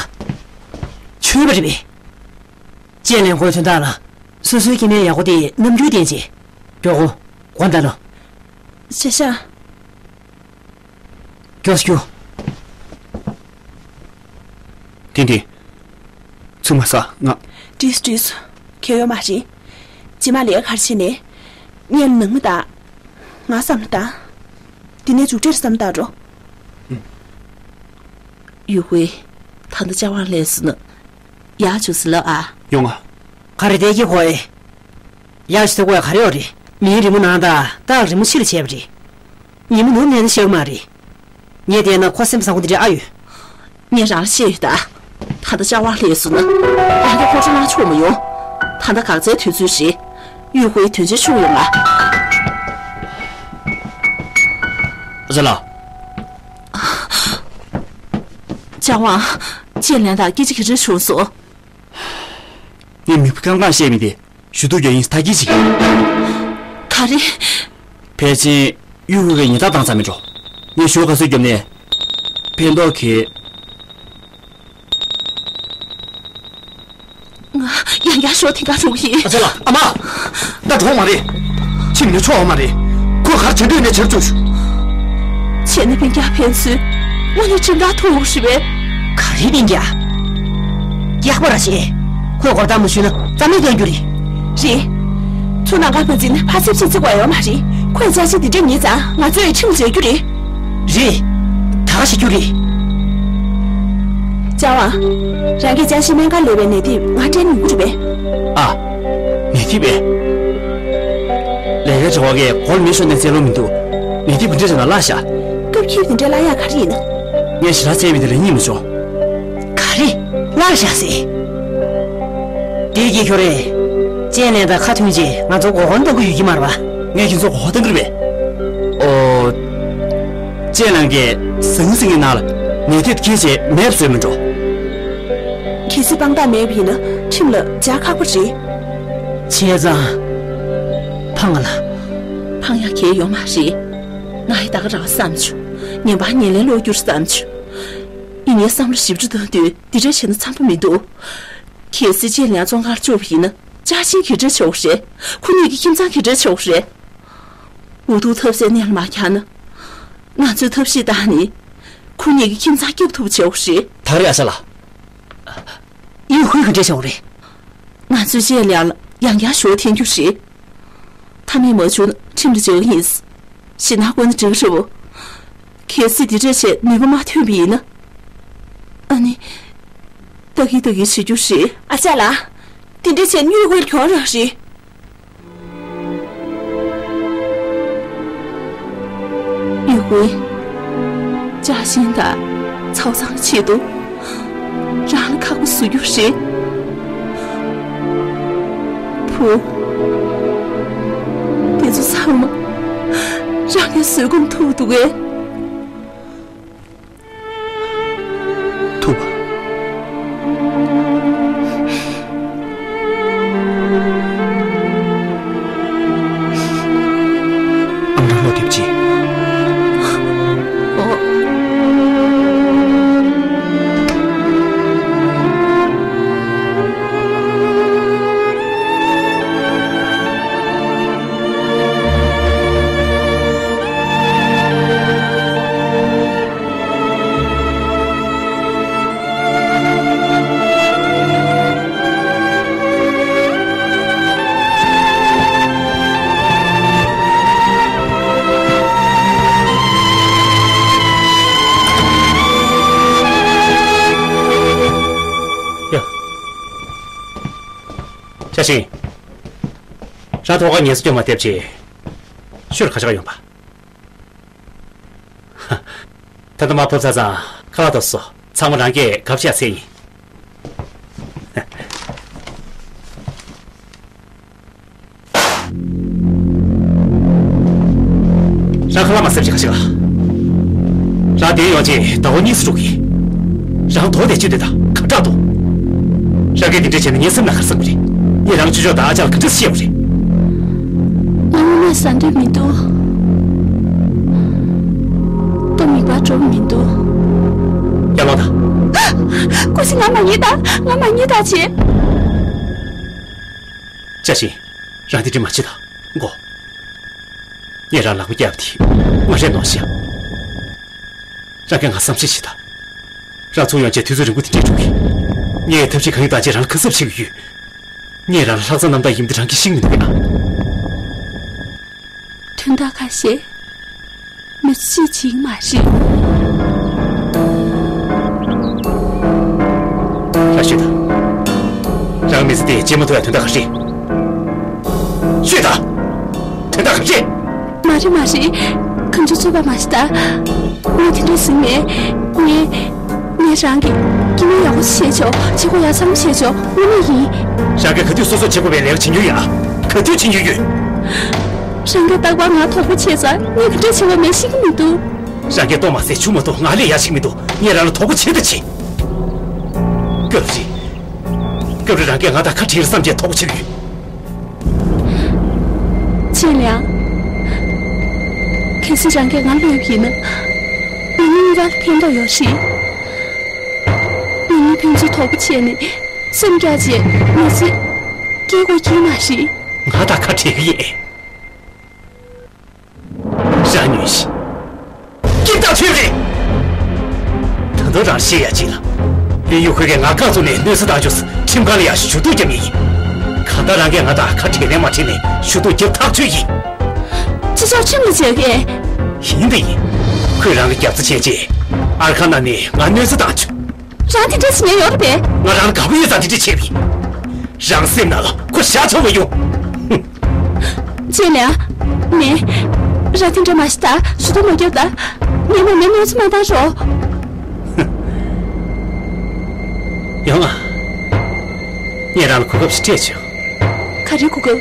ཆོས་པ་རེད་པས། ཅེན་ལགས་ཁོའི་དོན་དག་ལ། སོ་སོའི་སྐྱེ་དམན་ཡག་པོ་དེ་རྣམ་འགྱུར་བསྟན་བྱས། མགྱོགས་པོ། སྒོ་འདར་ལོ། ཤ་ཤ། མགྱོགས་སུ་རྒྱུགས། ཐིང་ཐིང་། ཚིག་མ་ཟ། ང་། འགྲིགས་སོང་། འགྲིགས་སོང་། གལ་ཡོད་མ་རེད། རྗེས་མ་ལས་ཀ་ག་རེ་བྱས་ནས། ངས་ནང་མི་དང་། ང་བསམ་བློ་བཏང་། དེ་ནས་མཇུག་འབྲས་བསམ་བློ་བཏང་འགྲོ། གཡུ་ཧུའེ། ད་ལྟ་ཅཱ་ཝང་སླེབས་སོང་ན། ཡག་བྱུང་ཟེར་ལབ་ཨ། ཡོང་ང་། ག་རེ་བསྡད་ཀྱི་ཧུའེ། ཡག་བྱུང་ཐུབ་དགོས་ག་རེ་ཡོད་རེད། མིའི་རི་མོ་ནང་དང་རྟགས་རི་མོ་ཕྱི་ལ་བྱས་པ་རེད། ཉིན་མོ་ནུབ་ནས་ནི་ཤེས་ཀྱི་མ་རེད། ངས་བལྟས་ན་ཁོ་སེམས་བཟང་པོ་འདི་འདྲ་ཨ་ཡོད། ངས་རང་ལ་བཤད་ཡོད་ད། ད་ལྟ་ཅཱ་ཝང་སླེབས་སོང་ན། རང་གིས་ཁོ་ཁྲོ་ལངས་ཆོག་མ་ཡོང་། ད་ལྟ་འགག་རྩའི་དུས་ཚོད་རེད། གཡུ་ཧུའེ་དོན་ཆེན་ཤོར་ཡོང་ང་། ཨ་ཅག་ལགས། ཅཱ་ཝང་། ཅེན་ལགས་དང་སྐད་ཆ་ག་རེ་བྱུང་སོང་། ངས་མིག་དཔེ་རྐང་ཐང་བཤད་མི་དེ། ཞུ་གཏུག་རྒྱག་ཡིན་ཟེར་ཐག་གིས་བྱེད་ཀྱི། ག་རེ། ཕལ་ཆེར་གཡུ་ཧུའེ་གིས་ཉེས་རྡུང་བཏང་ཚར་མེད་འགྲོ། ངས་ཞོ་ག་ཚོད་བརྒྱབ་ནས་ཕན་ཐོགས་གི། ང་ཡང་བསྐྱར་ཞོ་དེ་ག་རུག་ཡིན། ཨ་ཅག་ལགས། ཨ་མ། ད་གྲོགས་མ་རེད། ཁྱིམ་ནས་ཆོག་ཡོད་མ་རེད། ཁོས་ག་རེ་བྱེད་འདོད་ནས་བྱེད་བཅུག་ཤོག་བྱས་ན་སྤུན་ཀྱག་ཕན་ཚུན་དངོས་གནས་སྦྱིན་བདག་ཐུག་རེད་པས། ག་རེ་སྤུན་ཀྱག་ཡག་པོ་ར་བྱེད། ཁོས་སྒོར་གཏམ་མ་ཞུས་ན་རྩ་མེད་གཏོང་རྒྱུ་རེད། རེད། ཚུར་ནང་ཁ་མ་འཛིན་ན་ཕར་ཚུར་བྱེད་རྩིས་དགོས་ཡོད་མ་རེད། ཁོས་ཅཱ་ཤིང་འདི་འདྲ་ཉོས་ཙང་ང་ཚོས་ཁྲིམས་འཇལ་རྒྱུ་རེད། རེད། ད་ག་བྱེད་རྒྱུ་རེད། ཅཱ་ཝང་། རང་གིས་ཅཱ་ཤིང་སྨན་ཁང་ལས་པའི་ནད་དེབ་ང་སྤྲད་ཡོང་གི་རེད་པས། ཨ། ནད་དེབ་པས། ལས་ཀའི་དྲི་བ་གས་གོ་ལ་མེ་ཤོར་ནས་བཙལ་ལོང་མི་འདུག་ནད་དེབ་འདི་འདྲ་ཞིག་ལ་བརླག་ཤག་སྐབས་འཁེལ་འདི་འདྲ་བརླག་ཡག་ག་རེ་ཡིན་ན། ངས་ཞེ་དྲག་བཙལ་བའི་དེ་ལ་རྙེད་མ་བྱུང་། ག་རེ། བརླག་ཤག་ཟེར། དེ་གི་ཁྱོད་རེད། ཅེན་ལགས་དང་ཁ་མཐུན་རྗེས་ང་ཚོ་མགོ་སྐོར་གཏོང་གི་ཡོད་ཀྱི་མ་རེད་པ། ངས་ཁྱེད་ཚོ་མགོ་སྐོར་གཏོང་གི་རེད་པས། ཨོ། ཅེན་ལགས་ཀྱིས་ཟང་ཟིང་གི་ནང་ལ་ནད་དེབ་འཁྱེར་བྱས་མེད་པ་བཟོས་མི་འགྲོ། གལ་སྲིད་དཔང་རྟགས་མེད་པ་ཡིན་ན་ཁྲིམས་ལ་འཇགས་ཁག་པོ་རེད། བྱས་ཙང་། ཕངས་ང་ལ། ཕངས་ཡག་གལ་ཡོད་མ་རེད། ང་ཡི་ད་ག་རང་བསམ་བྱུང་། ངན་པ་ངན་ལན་སློག་རྒྱུར་བསམ་བྱུང་། ཡིན་ནའི་བསམ་བློ་ཞིབ་ཕྲ་བཏང་དུས་འདི་འདྲ་བྱས་ན་འཚམ་པོ་མི་འདུག་གལ་སྲིད་ཅེན་ལགས་བཙོན་ཁང་བཅུག་པ་ཡིན་ན་ཅཱ་ཤིང་ག་འདྲ་བྱེད་དགོས་རེད། ཁོ་གཉིས་ཀྱི་ཁྱིམ་ཚང་ག་འདྲ་བྱེད་དགོས་རེད། འུ་ཐུག་ཐབས་ཟད་གནས་ལ་མ་འཁྱར་ན། ང་ཚོས་ཐབས་ཤེས་བཏང་ནས། ཁོ་ བུ་གཉིས་ཀྱི་ཁྱིམ་ཚང་སྐྱོབ་ཐུབ་པ་བྱེད་དགོས་རེད། ད་རེས་ཨ་ཞ་ལགས། ཡུས་ཧུའེ་ག་འདྲས་བྱུང་བ་རེད། ང་ཚོས་ཅེ་ལིའང་ལ་ཡང་བསྐྱར་ཞུ་བ་འཐེན་རྒྱུ་རེད། མཐའ་མའི་མ་བྱུང་ན་ཁྲིམས་ལ་འཇལ་གི་ཡིན། ཞེད་སྣང་སྐོར་ནས་འགྲིག་གི་རེད་བོ། གལ་སྲིད་འདི་འདྲས་བྱས་ནུས་པ་མ་ཐོན་པ་ཡིན་ན། ཨ་ནི། ལྟ་གིན་ལྟ་གིན་བྱེད་རྒྱུ་རེད། ཨ་ཅག་ལགས། འདི་འདྲས་བྱས་ན་ཡུས་ཧུའེ་གྱོང་རག་རེད། ཡུས་ཧུའེ། ཅཱ་ཤིན་དང་ཚའོ་ཚང་གི་ཆེད་དུ་རང་ལ་ཁག་པོ་བཟོ་རྒྱུ་རེད། བུ། དེ་ཚོ་ཚང་མ་རང་གིས་བཟོད་སྒོམ་ཐུབ་འདུག་གས། ཐུབ་པ། ཨ་མྲ་ལོ་དེབ་ཅི། ཨོ། ཡ། ཅཱ་ཤིན། རང་ཐོག་ཁར་ངལ་གསོ་སྐྱོན་མ་ཐེབས་ཆེད། ཤོད་ཁ་ཆག་ཡོང་པ། ད་ལྟ་མ་ཕབ་ཚར་ཙང་ཁ་ལག་ཏོག་ཙམ། ཚང་མ་རང་སྐད་གབ་བཤད་ཚད་ཡིན། རང་ཁ་ལག་མ་ཟ་བྱེད་ཁ་ཤས་ལ། རང་དེ་ཡོང་རྗེས་ཟླ་བ་གཉིས་སུ་འགྲོ་གི། རང་དོགས་དེ་ཅི་འདོད་དང་ག་འདྲ་འདུག་རང་གིས་འདི་འདྲ་བྱས་ན་ངའི་སེམས་ན་ག་རེ་བསམ་གི་རེད། ངས་རང་ཆུ་ཤོག་དང་ཨ་ཅག་ལ་ག་འདྲ་བཤད་དགོས་རེད། ང་དངོས་གནས་ཟ་འདོད་མི་འདུག་ད་མིད་པ་འགྲོ་མི་འདུག་ཡར་ལོངས་དང་། ཀུ་ཤི། ང་མ་ཉེས་དང་། ང་མ་ཉེས་དང་བྱེད། ཅཱ་ཤིན། རང་དེ་འདྲ་མ་བྱེད་དང་། མགོ། ངས་རང་ལག་པ་བརྐྱབས་དེ་མ་རེད་ནོ་ཤ། རང་གིས་ང་བསམ་ཤེས་བྱེད་དང་། རང་ཚུར་ཡོང་རྗེས་དུས་ཚོད་རིང་པོ་དེ་འདྲས་འགྲོ་གི། ངས་ཐབས་ཤེས་གང་ཡོད་བཏང་རྗེས་རང་ལ་ཁ་གསབ་བྱེད་ཀྱི་ཡོད། ངས་རང་ལ་ལྷག་བསམ་རྣམ་དག་ཡིན་པ་དེ་རང་གིས་ཤེས་ཀྱི་མི་འདུག་གས། དོན་དག་ཁ་ཤས་མི་ཚོས་བྱེད་ཀྱི་མ་རེད། རང་ཤོད་དང་། རང་མི་ཚེ་འདི་སྐྱེལ་མ་ཐུབ་ཡ་དོན་དག་ག་རེ། ཤོད་དང་། དོན་དག་ག་རེ། མ་རེད་མ་རེད། གང་བྱུང་ཚོད་པ་མ་བྱེད་དང་། ངས་དེ་འདྲ་ཟིན་མེད། ངས། ངས་རང་གི་སྐྱེ་དམན་ཡག་པོ་བྱས་ཆོག་བྱེད་དགོས་ཡག་ཚང་མ་བྱས་ཆོག་དངོས་གནས་ཡིན། རང་གིས་ག་དུས་སོ་སོ་བྱེད་དགོས་པའི་ལས་ཀ་བྱེད་མྱོང་ཡོད་ཨ། ག་དུས་བྱེད་མྱོང་ཡོད། རང་གིས་རྟག་པར་ང་དོགས་པ་བྱས་ཙང་ངས་ག་འདྲ་བྱེད་དགོས་མེད་ཤེས་ཀྱི་མི་འདུག་རང་གིས་ལྟོ་མ་ཟས་ཆུ་མ་འཐུང་ང་ལས་ཡག་ཤེས་ཀྱི་མི་འདུག་ངས་རང་ལ་དོགས་པ་བྱེད་དང་བྱེད། སྐབས་རེ། སྐབས་རེ་རང་གིས་ང་དང་ཁ་བྲལ་བསམ་བྱས་དོགས་པ་བྱེད་ཀྱི་ཡོད། ཅེ་ལིའང་། གལ་སྲིད་རང་གིས་ང་ལབ་ཡིན་ན། ང་གཉིས་ཀ་ལ་ཕན་ཐོགས་ཡོད་རེད། ང་གཉིས་ཕན་ཚུན་དོགས་པ་བྱས་ནས་སེམས་བསྐྱར་བྱས་མི་ཚེ་སྐྱེལ་དགོས་ཀྱི་མ་རེད། ང་དང་ཁ་བྲལ་གི་ཡིན། རང་ཉོན་ཞིག་སྐྱིད་ཐག་ཆོད་རེད། ད་དུང་རང་བཤད་ཡ་གཅིག་ལ། ལིན་ཡུ་ཧུའེ་གིས་ང་རྐང་བཙུགས་ནས་གནོད་འཚེ་བཏང་ཆོག་ཁྲིམས་ཁང་ལ་ཡ་ཞུ་གཏུག་རྒྱབ་ངེས་ཡིན། གང་ལྟར་རང་གིས་ང་དང་ཁ་བྲལ་ནས་མ་བྲལ་ནས་ཞུ་གཏུག་རྒྱབ་ཐག་ཆོད་ཡིན། ཅི་ཕྱོགས་ཁྲིམས་ལ་བྱེད་གས། ཡིན་དེ་ཡིན། ཁོས་རང་གི་རྒྱབ་རྩ་བྱས་རྗེས། ཨར་ཁང་ནང་ནས་ང་གནོད་འཚེ་བཏང་བྱུང་། རང་དེ་འདྲ་བྱེད་ཉེན་ཡོད་རེད་པས། ང་རང་ལ་དགའ་པོ་ཡོད་ཙང་དེ་འདྲ་བྱས་པ་ཡིན། རང་སེམས་ནང་ལ་ཁོ་བཞག་ཆོག་མ་ཡོང་། ཧུམ། ཅེ་ལིའང་། མེད། རང་དེ་འདྲ་མ་བྱེད་དང་། ཞུ་གཏུག་མ་རྒྱོབ་དང་། ངས་མ་མེད་གནོད་འཚེ་མ་བཏང་རོགས། ཡོང་ང་། ངས་རང་ལ་གོ་སྐབས་ཤིག་སྤྲད་ཆོག་ག་རེ་གོ་སྐབས།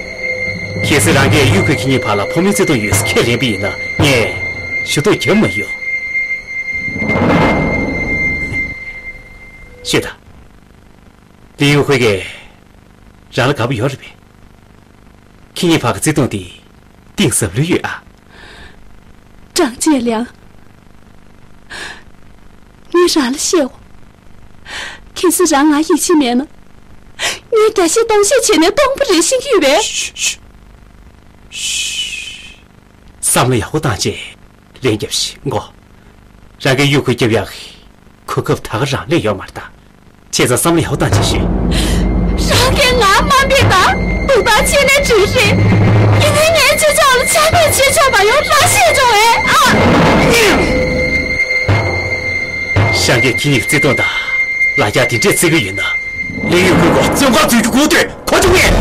གལ་སྲིད་རང་གིས་ཡུས་ཧུའེ་ཁྱེད་གཉིས་བར་ལ་ཕོ་མོའི་བརྩེ་དུང་ཡོད་ཟེར་ཁས་ལེན་པ་ཡིན་ན་ངས་ཞུ་གཏུག་རྒྱབ་མ་ཡོང་། ཤོད་དང་། ལིན་ཡུ་ཧུའེ་གིས་རང་ལ་དགའ་པོ་ཡོད་རེད་པས། ཁྱེད་གཉིས་བར་གྱི་བརྩེ་དུང་དེ་གཏིང་ཟབ་ལོས་ཡོད་ཨ། ཀྲང་ཅེ་ལིའང་། ངས་རང་ལ་བཤད་འོ། གལ་སྲིད་རང་ང་ཡིད་ཆེས་མེད་ན། ངས་བརྒྱ་བཤད་སྟོང་བཤད་བྱས་ནས་སྟོང་པ་རེད་ཤེས་ཀྱི་ཡོད་པས། ཤུ་ཤུ། ཤུ། བསམ་བློ་ཡག་པོ་བཏང་བྱས་ལན་རྒྱབ་ཤིག་མགོ། རང་གིས་གཡུ་ཁུ་རྒྱབ་ཡག་གི་གོ་སྐབས་ད་ག་རང་ལས་ཡོད་མ་རེད་ད། བྱས་ཙང་བསམ་བློ་ཡག་པོ་བཏང་བྱས་ཤོད། རང་གིས་ང་དམའ་འབེབས་དང་སྡུག་ཐག་ཆད་ནས་བྲོས་རེད། ཡིན་ནའི་ངའི་ཅི་ཆོག་ལ་ཆ་མེད་བྱེད་ཆོག་པ་ཡོད་རང་ཤེས་ཆོག་ཨེ་ཨ། རང་གིས་ཁྱེད་གཉིས་བརྩེ་དུང་དང་ལ་རྒྱ་དེ་འདྲས་བརྩི་གི་ཡོད་ན། ལིའུ་ཡུས་ཧུའེ་ཁོ་བཙོན་ཁང་འཛུལ་རྒྱུ་དགོས་དུས་གོ་བྱུང་ངས།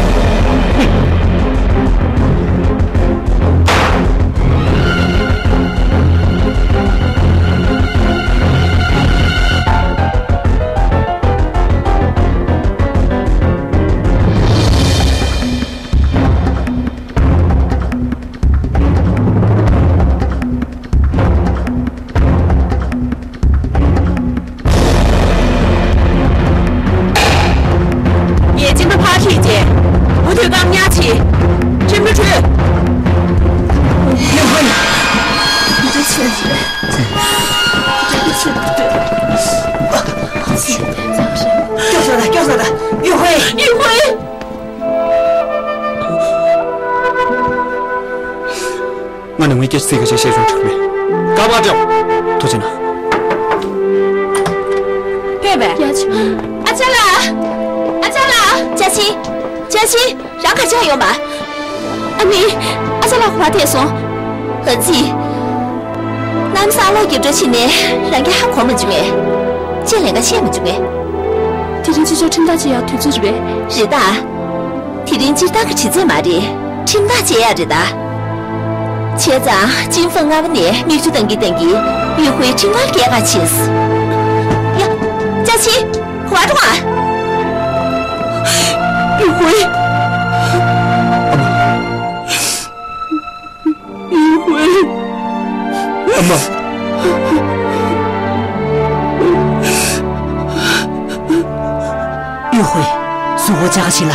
ངས་གཅིན་པ་ཕར་ཁྲིད་རྗེས། འུ་དུས་སྐར་མ་ཉག་གཅིག་ཁྲིམས་ཁྲོད་ཁྲུད། ཡོང་ཧོན། འདི་ཆེ་ཆེ། འདི་ཆེ་ཆེ། སྐྱོབ་ས་ད། སྐྱོབ་ས་ད། ཡོང་ཧོན། ཡོང་ཧོན། ང་ནི་ངའི་སྐད་ཆ་ཚིག་ཁ་ཤས་བཤད་ཆོག་ཆོག་མེད། ཀ་བ་ཀྲོ། ཐུགས་རྗེ་གནང་། ཕེབས་པས། ཡ་ཆུ། ཨ་ཅག་ལགས། ཨ་ཅག་ལགས། ཅ་ཆིན། ཅ་ཆིན། རང་ག་ཅག་ཡོང་པ། ཨ་མི། ཨ་ཅག་ལགས་ཁོ་པ་ཐད་སོང་། ཨ་ཙི། ལམ་སང་ལོག་རྒྱབ་འགྲོ་ཕྱིན་ནས་རང་གི་ཧ་གོ་མ་བྱུང་ངས། ཅེས་ལན་ཁ་བཤད་མ་བྱུང་ངས། དེ་རིང་ཕྱི་ཕྱོགས་ཁྲིམས་ཐག་བཅད་ཡག་དུས་ཚོད་རེད་པས། རེད་ད། དེ་རིང་སྤྱིར་བཏང་གི་དྲི་རྩད་མ་རེད། ཁྲིམས་ཐག་བཅད་ཡག་རེད་ད། བྱས་ཙང་ཅིན་ཧྥང་སྔ་མོ་ནས་མིག་ཆུ་བཏང་གིན་བཏང་གིན་ཡུས་ཧུའེ་ཁྲིམས་ཁང་སྐྱེལ་ག་ཕྱིན། ཡ། ཅ་ཆིན། ཁོ་པ་འགྲོ་ཨ། ཡུས་ཧུའེ། ཨ་མ། ཡུས་ཧུའེ། ཨ་མ། ཡུས་ཧུའེ། གཟུགས་པོ་བཅག་ཕྱིན་ལ།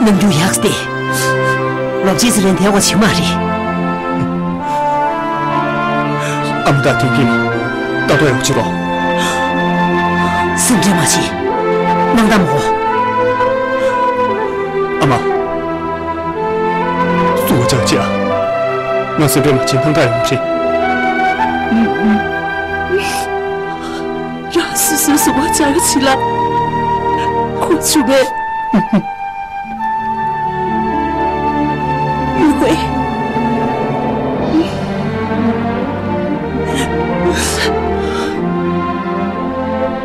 རྣམ་འགྱུར་ཡག་སྟེ། ལོ་གཅིག་ཙམ་རིང་བསྡད་དགོས་ཀྱི་མ་རེད། ཨ་མ་དང་ཐིང་ཐིང་ལ་ལྟ་རྟོག་ཡག་པོ་བྱེད་རོགས། སེམས་ཁྲལ་མ་བྱེད། སྣང་དག་མ་འོ། ཨ་མ། གཟུགས་པོ་བཅག་བྱས་ཨ། ང་སེམས་ཁྲལ་མ་བྱེད། སྣང་དག་ཡོང་གི་རེད། རང་སོ་སོའི་གཟུགས་པོ་བཅག་ཕྱིན་ལ། གོ་བྱུང་ངས། ཡུས་ཧུའེ།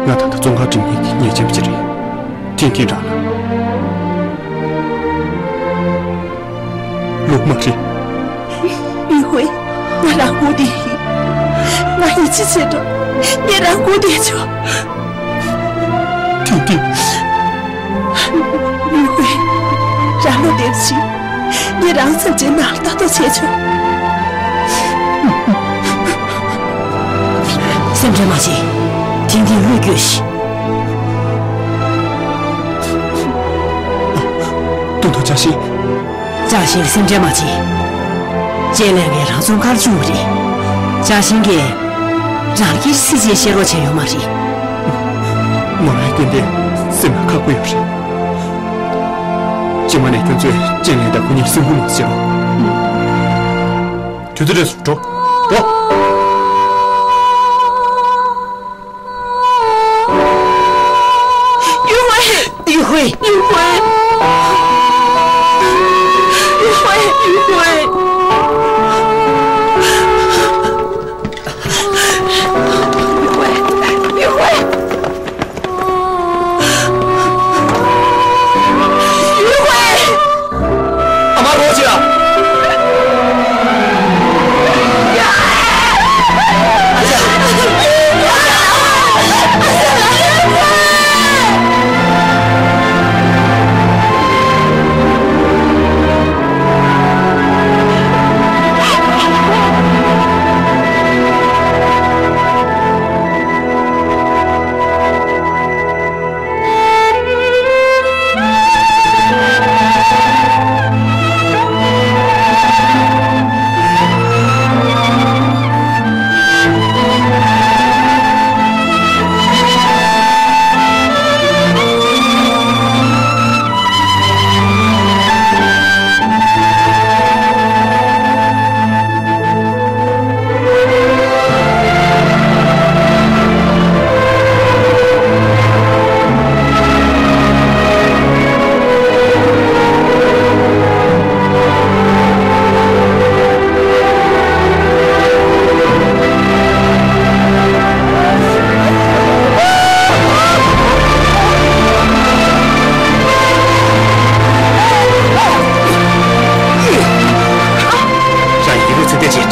ང་ད་ལྟ་བཙོན་ཁང་འགྲིམ་མཁན་གྱི་ཉེས་ཅན་པ་ཅིག་རེད། ཐིང་ཐིང་རང་ལ། ལོ་མ་རེད། ཡུས་ཧུའེ། ང་རང་མགོ་བདེ་ཡིན། ང་ཡིད་ཆེས་བྱེད་དོ། ངས་རང་མགོ་བདེ་ཆོག་ཐིང་ཐིང་། ཡུས་ཧུའེ། རང་བློ་བདེ་བྱེད། ངས་རང་ཚབ་བྱས་ནང་ལ་ལྟ་རྟོག་བྱས་ཆོག་སེམས་ཁྲལ་མ་བྱེད། ཐིང་ཐིང་བློས་བཀོད་ཤིག་ཏུང་ཏུང་། ཅ་ཤིན། ཅ་ཤིན་ལ་སེམས་ཁྲལ་མ་བྱེད། ཅེ་ལེ་ངས་རང་བཙོན་ཁང་བཅུག་པ་རེད། ཅ་ཤིན་གྱིས་རང་ལ་སྐད་ཆ་ཚིག་གཅིག་བཤད་རོགས་བྱས་ཡོད་མ་རེད། མོ་རང་ཏན་ཏན་སེམས་ལ་ཁག་པོ་ཡོད་རེད། རྗེས་མ་ནས་ཁྱོད་ཚོས་ཅེ་ལེ་དང་ཁོ་གཉིས་སེམས་ཁུར་མ་བྱེད་རོགས། དུས་ཚོད་རེད་སོང་། འགྲོ། འགྲོ། ཡུས་ཧུའེ། ཡུས་ཧུའེ། ཡུས་ཧུའེ། ཡུས་ཧུའེ། ཡུས་ཧུའེ། ཡུས་ཧུའེ། ཡུས་ཧུའེ། ཡུས་ཧུའེ། ཨ་མ་རོགས་བྱེད་ཨ།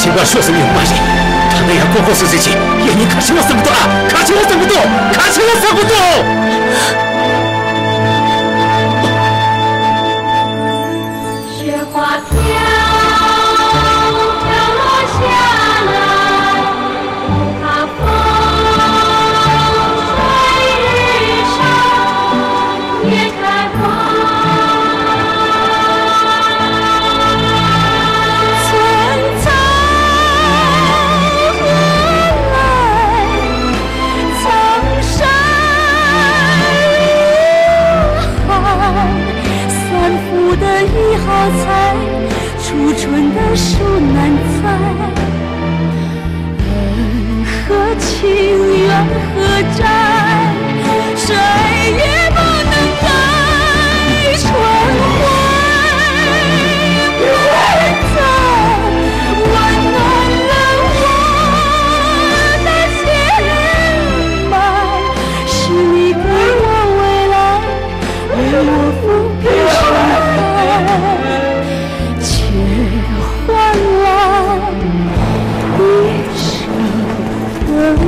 ཁྱིམ་པར་ཤོག་ཟེར་ཡོད་མ་རེད། ད་ནི་ཡང་ལྐོག་ལྐོག་སུ་སུ་ཅིག་ཡང་ཉིན་ག་ཆེ་བ་བསམ་གི་འདུག་ཨ། ག་ཆེ་བ་བསམ་གི་འདུག་ག་ཆེ་བ་བསམ་གི་འདུག་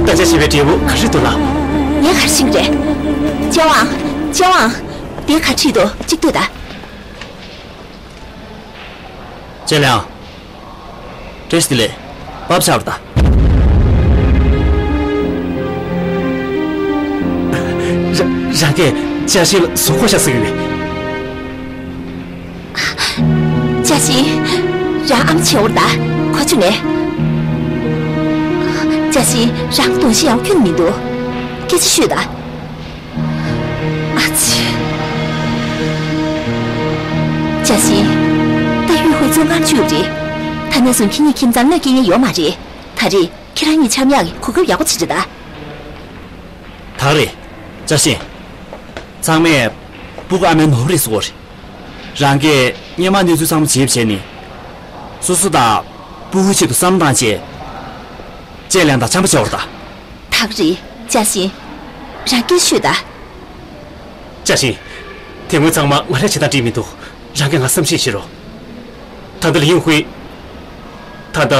ད་ཆ་བྱིས་པའི་འབྲས་བུ་ག་རེ་འདུག་ལགས། ངས་ག་རེ་ཤེས་ཀྱི་རེད། ལྕམ་ཝང་། ལྕམ་ཝང་། དེ་ག་རེ་བྲིས་འདུག་གཅིག་ལྟོས་དང་། ཅེ་ལིང་། བཀྲ་ཤིས་བདེ་ལེགས། བབས་ཤག་རོགས་ད། ར་རང་གིས་ཅཱ་ཤིན་ལ་གཟུགས་པོ་བཤགས་ཟེར་གྱི་ཡོད་པས། ཅཱ་ཤིན། རང་ཨ་མ་བྱེད་འོར་ད། ཁོ་ཚོ་ནས། ཅཱ་ཤིན། རང་གདོང་ཤེས་ཡག་ཁྱོན་མི་འདུག་སྐད་ཆ་ཤོད་ད། ཨ་ཙི། ཅཱ་ཤིན། ད་ཡུས་ཧུའེ་བཙོན་ཁང་བཅུག་རེད། ད་ནས་བཟུང་ཁྱེད་གཉིས་ཁྱིམ་ཚང་གནོད་སྐྱེལ་མཁན་ཡོད་མ་རེད། ད་རེས་ཁྱེད་རང་གཉིས་འཆམ་ཡག་གི་གོ་སྐབས་ཡག་པོ་ཅིག་རེད་ད། ད་རེད། ཅཱ་ཤིན། ཚང་མས་སྤུ་གུ་ཨ་མའི་ནོར་བུ་རེད་ཟེར་གྱི་ཡོད་རེད། རང་གིས་སྔོན་མ་གནས་ཚུལ་ཚང་མ་བརྗེ་པོ་བྱས་ནས། སོ་སོ་དང་སྤུ་གུའི་ཆེད་དུ་བསམ་བློ་བཏང་བྱས། ཅེ་ལིང་དང་འཆམ་པོ་བྱེད་འོར་ད། ད་ག་རེད། ཅཱ་ཤིན། རང་སྐད་ཤོད་ད། ཅཱ་ཤིན། དེ་སྔོན་ཚང་མ་ང་རས་བྱེད་སྟངས་འགྲིག་མི་འདུག་རང་གིས་ང་བསམ་ཤེས་བྱེད་རོགས། ད་ལྟ་ལི་ཡུང་ཧུའེ། ད་ལྟ་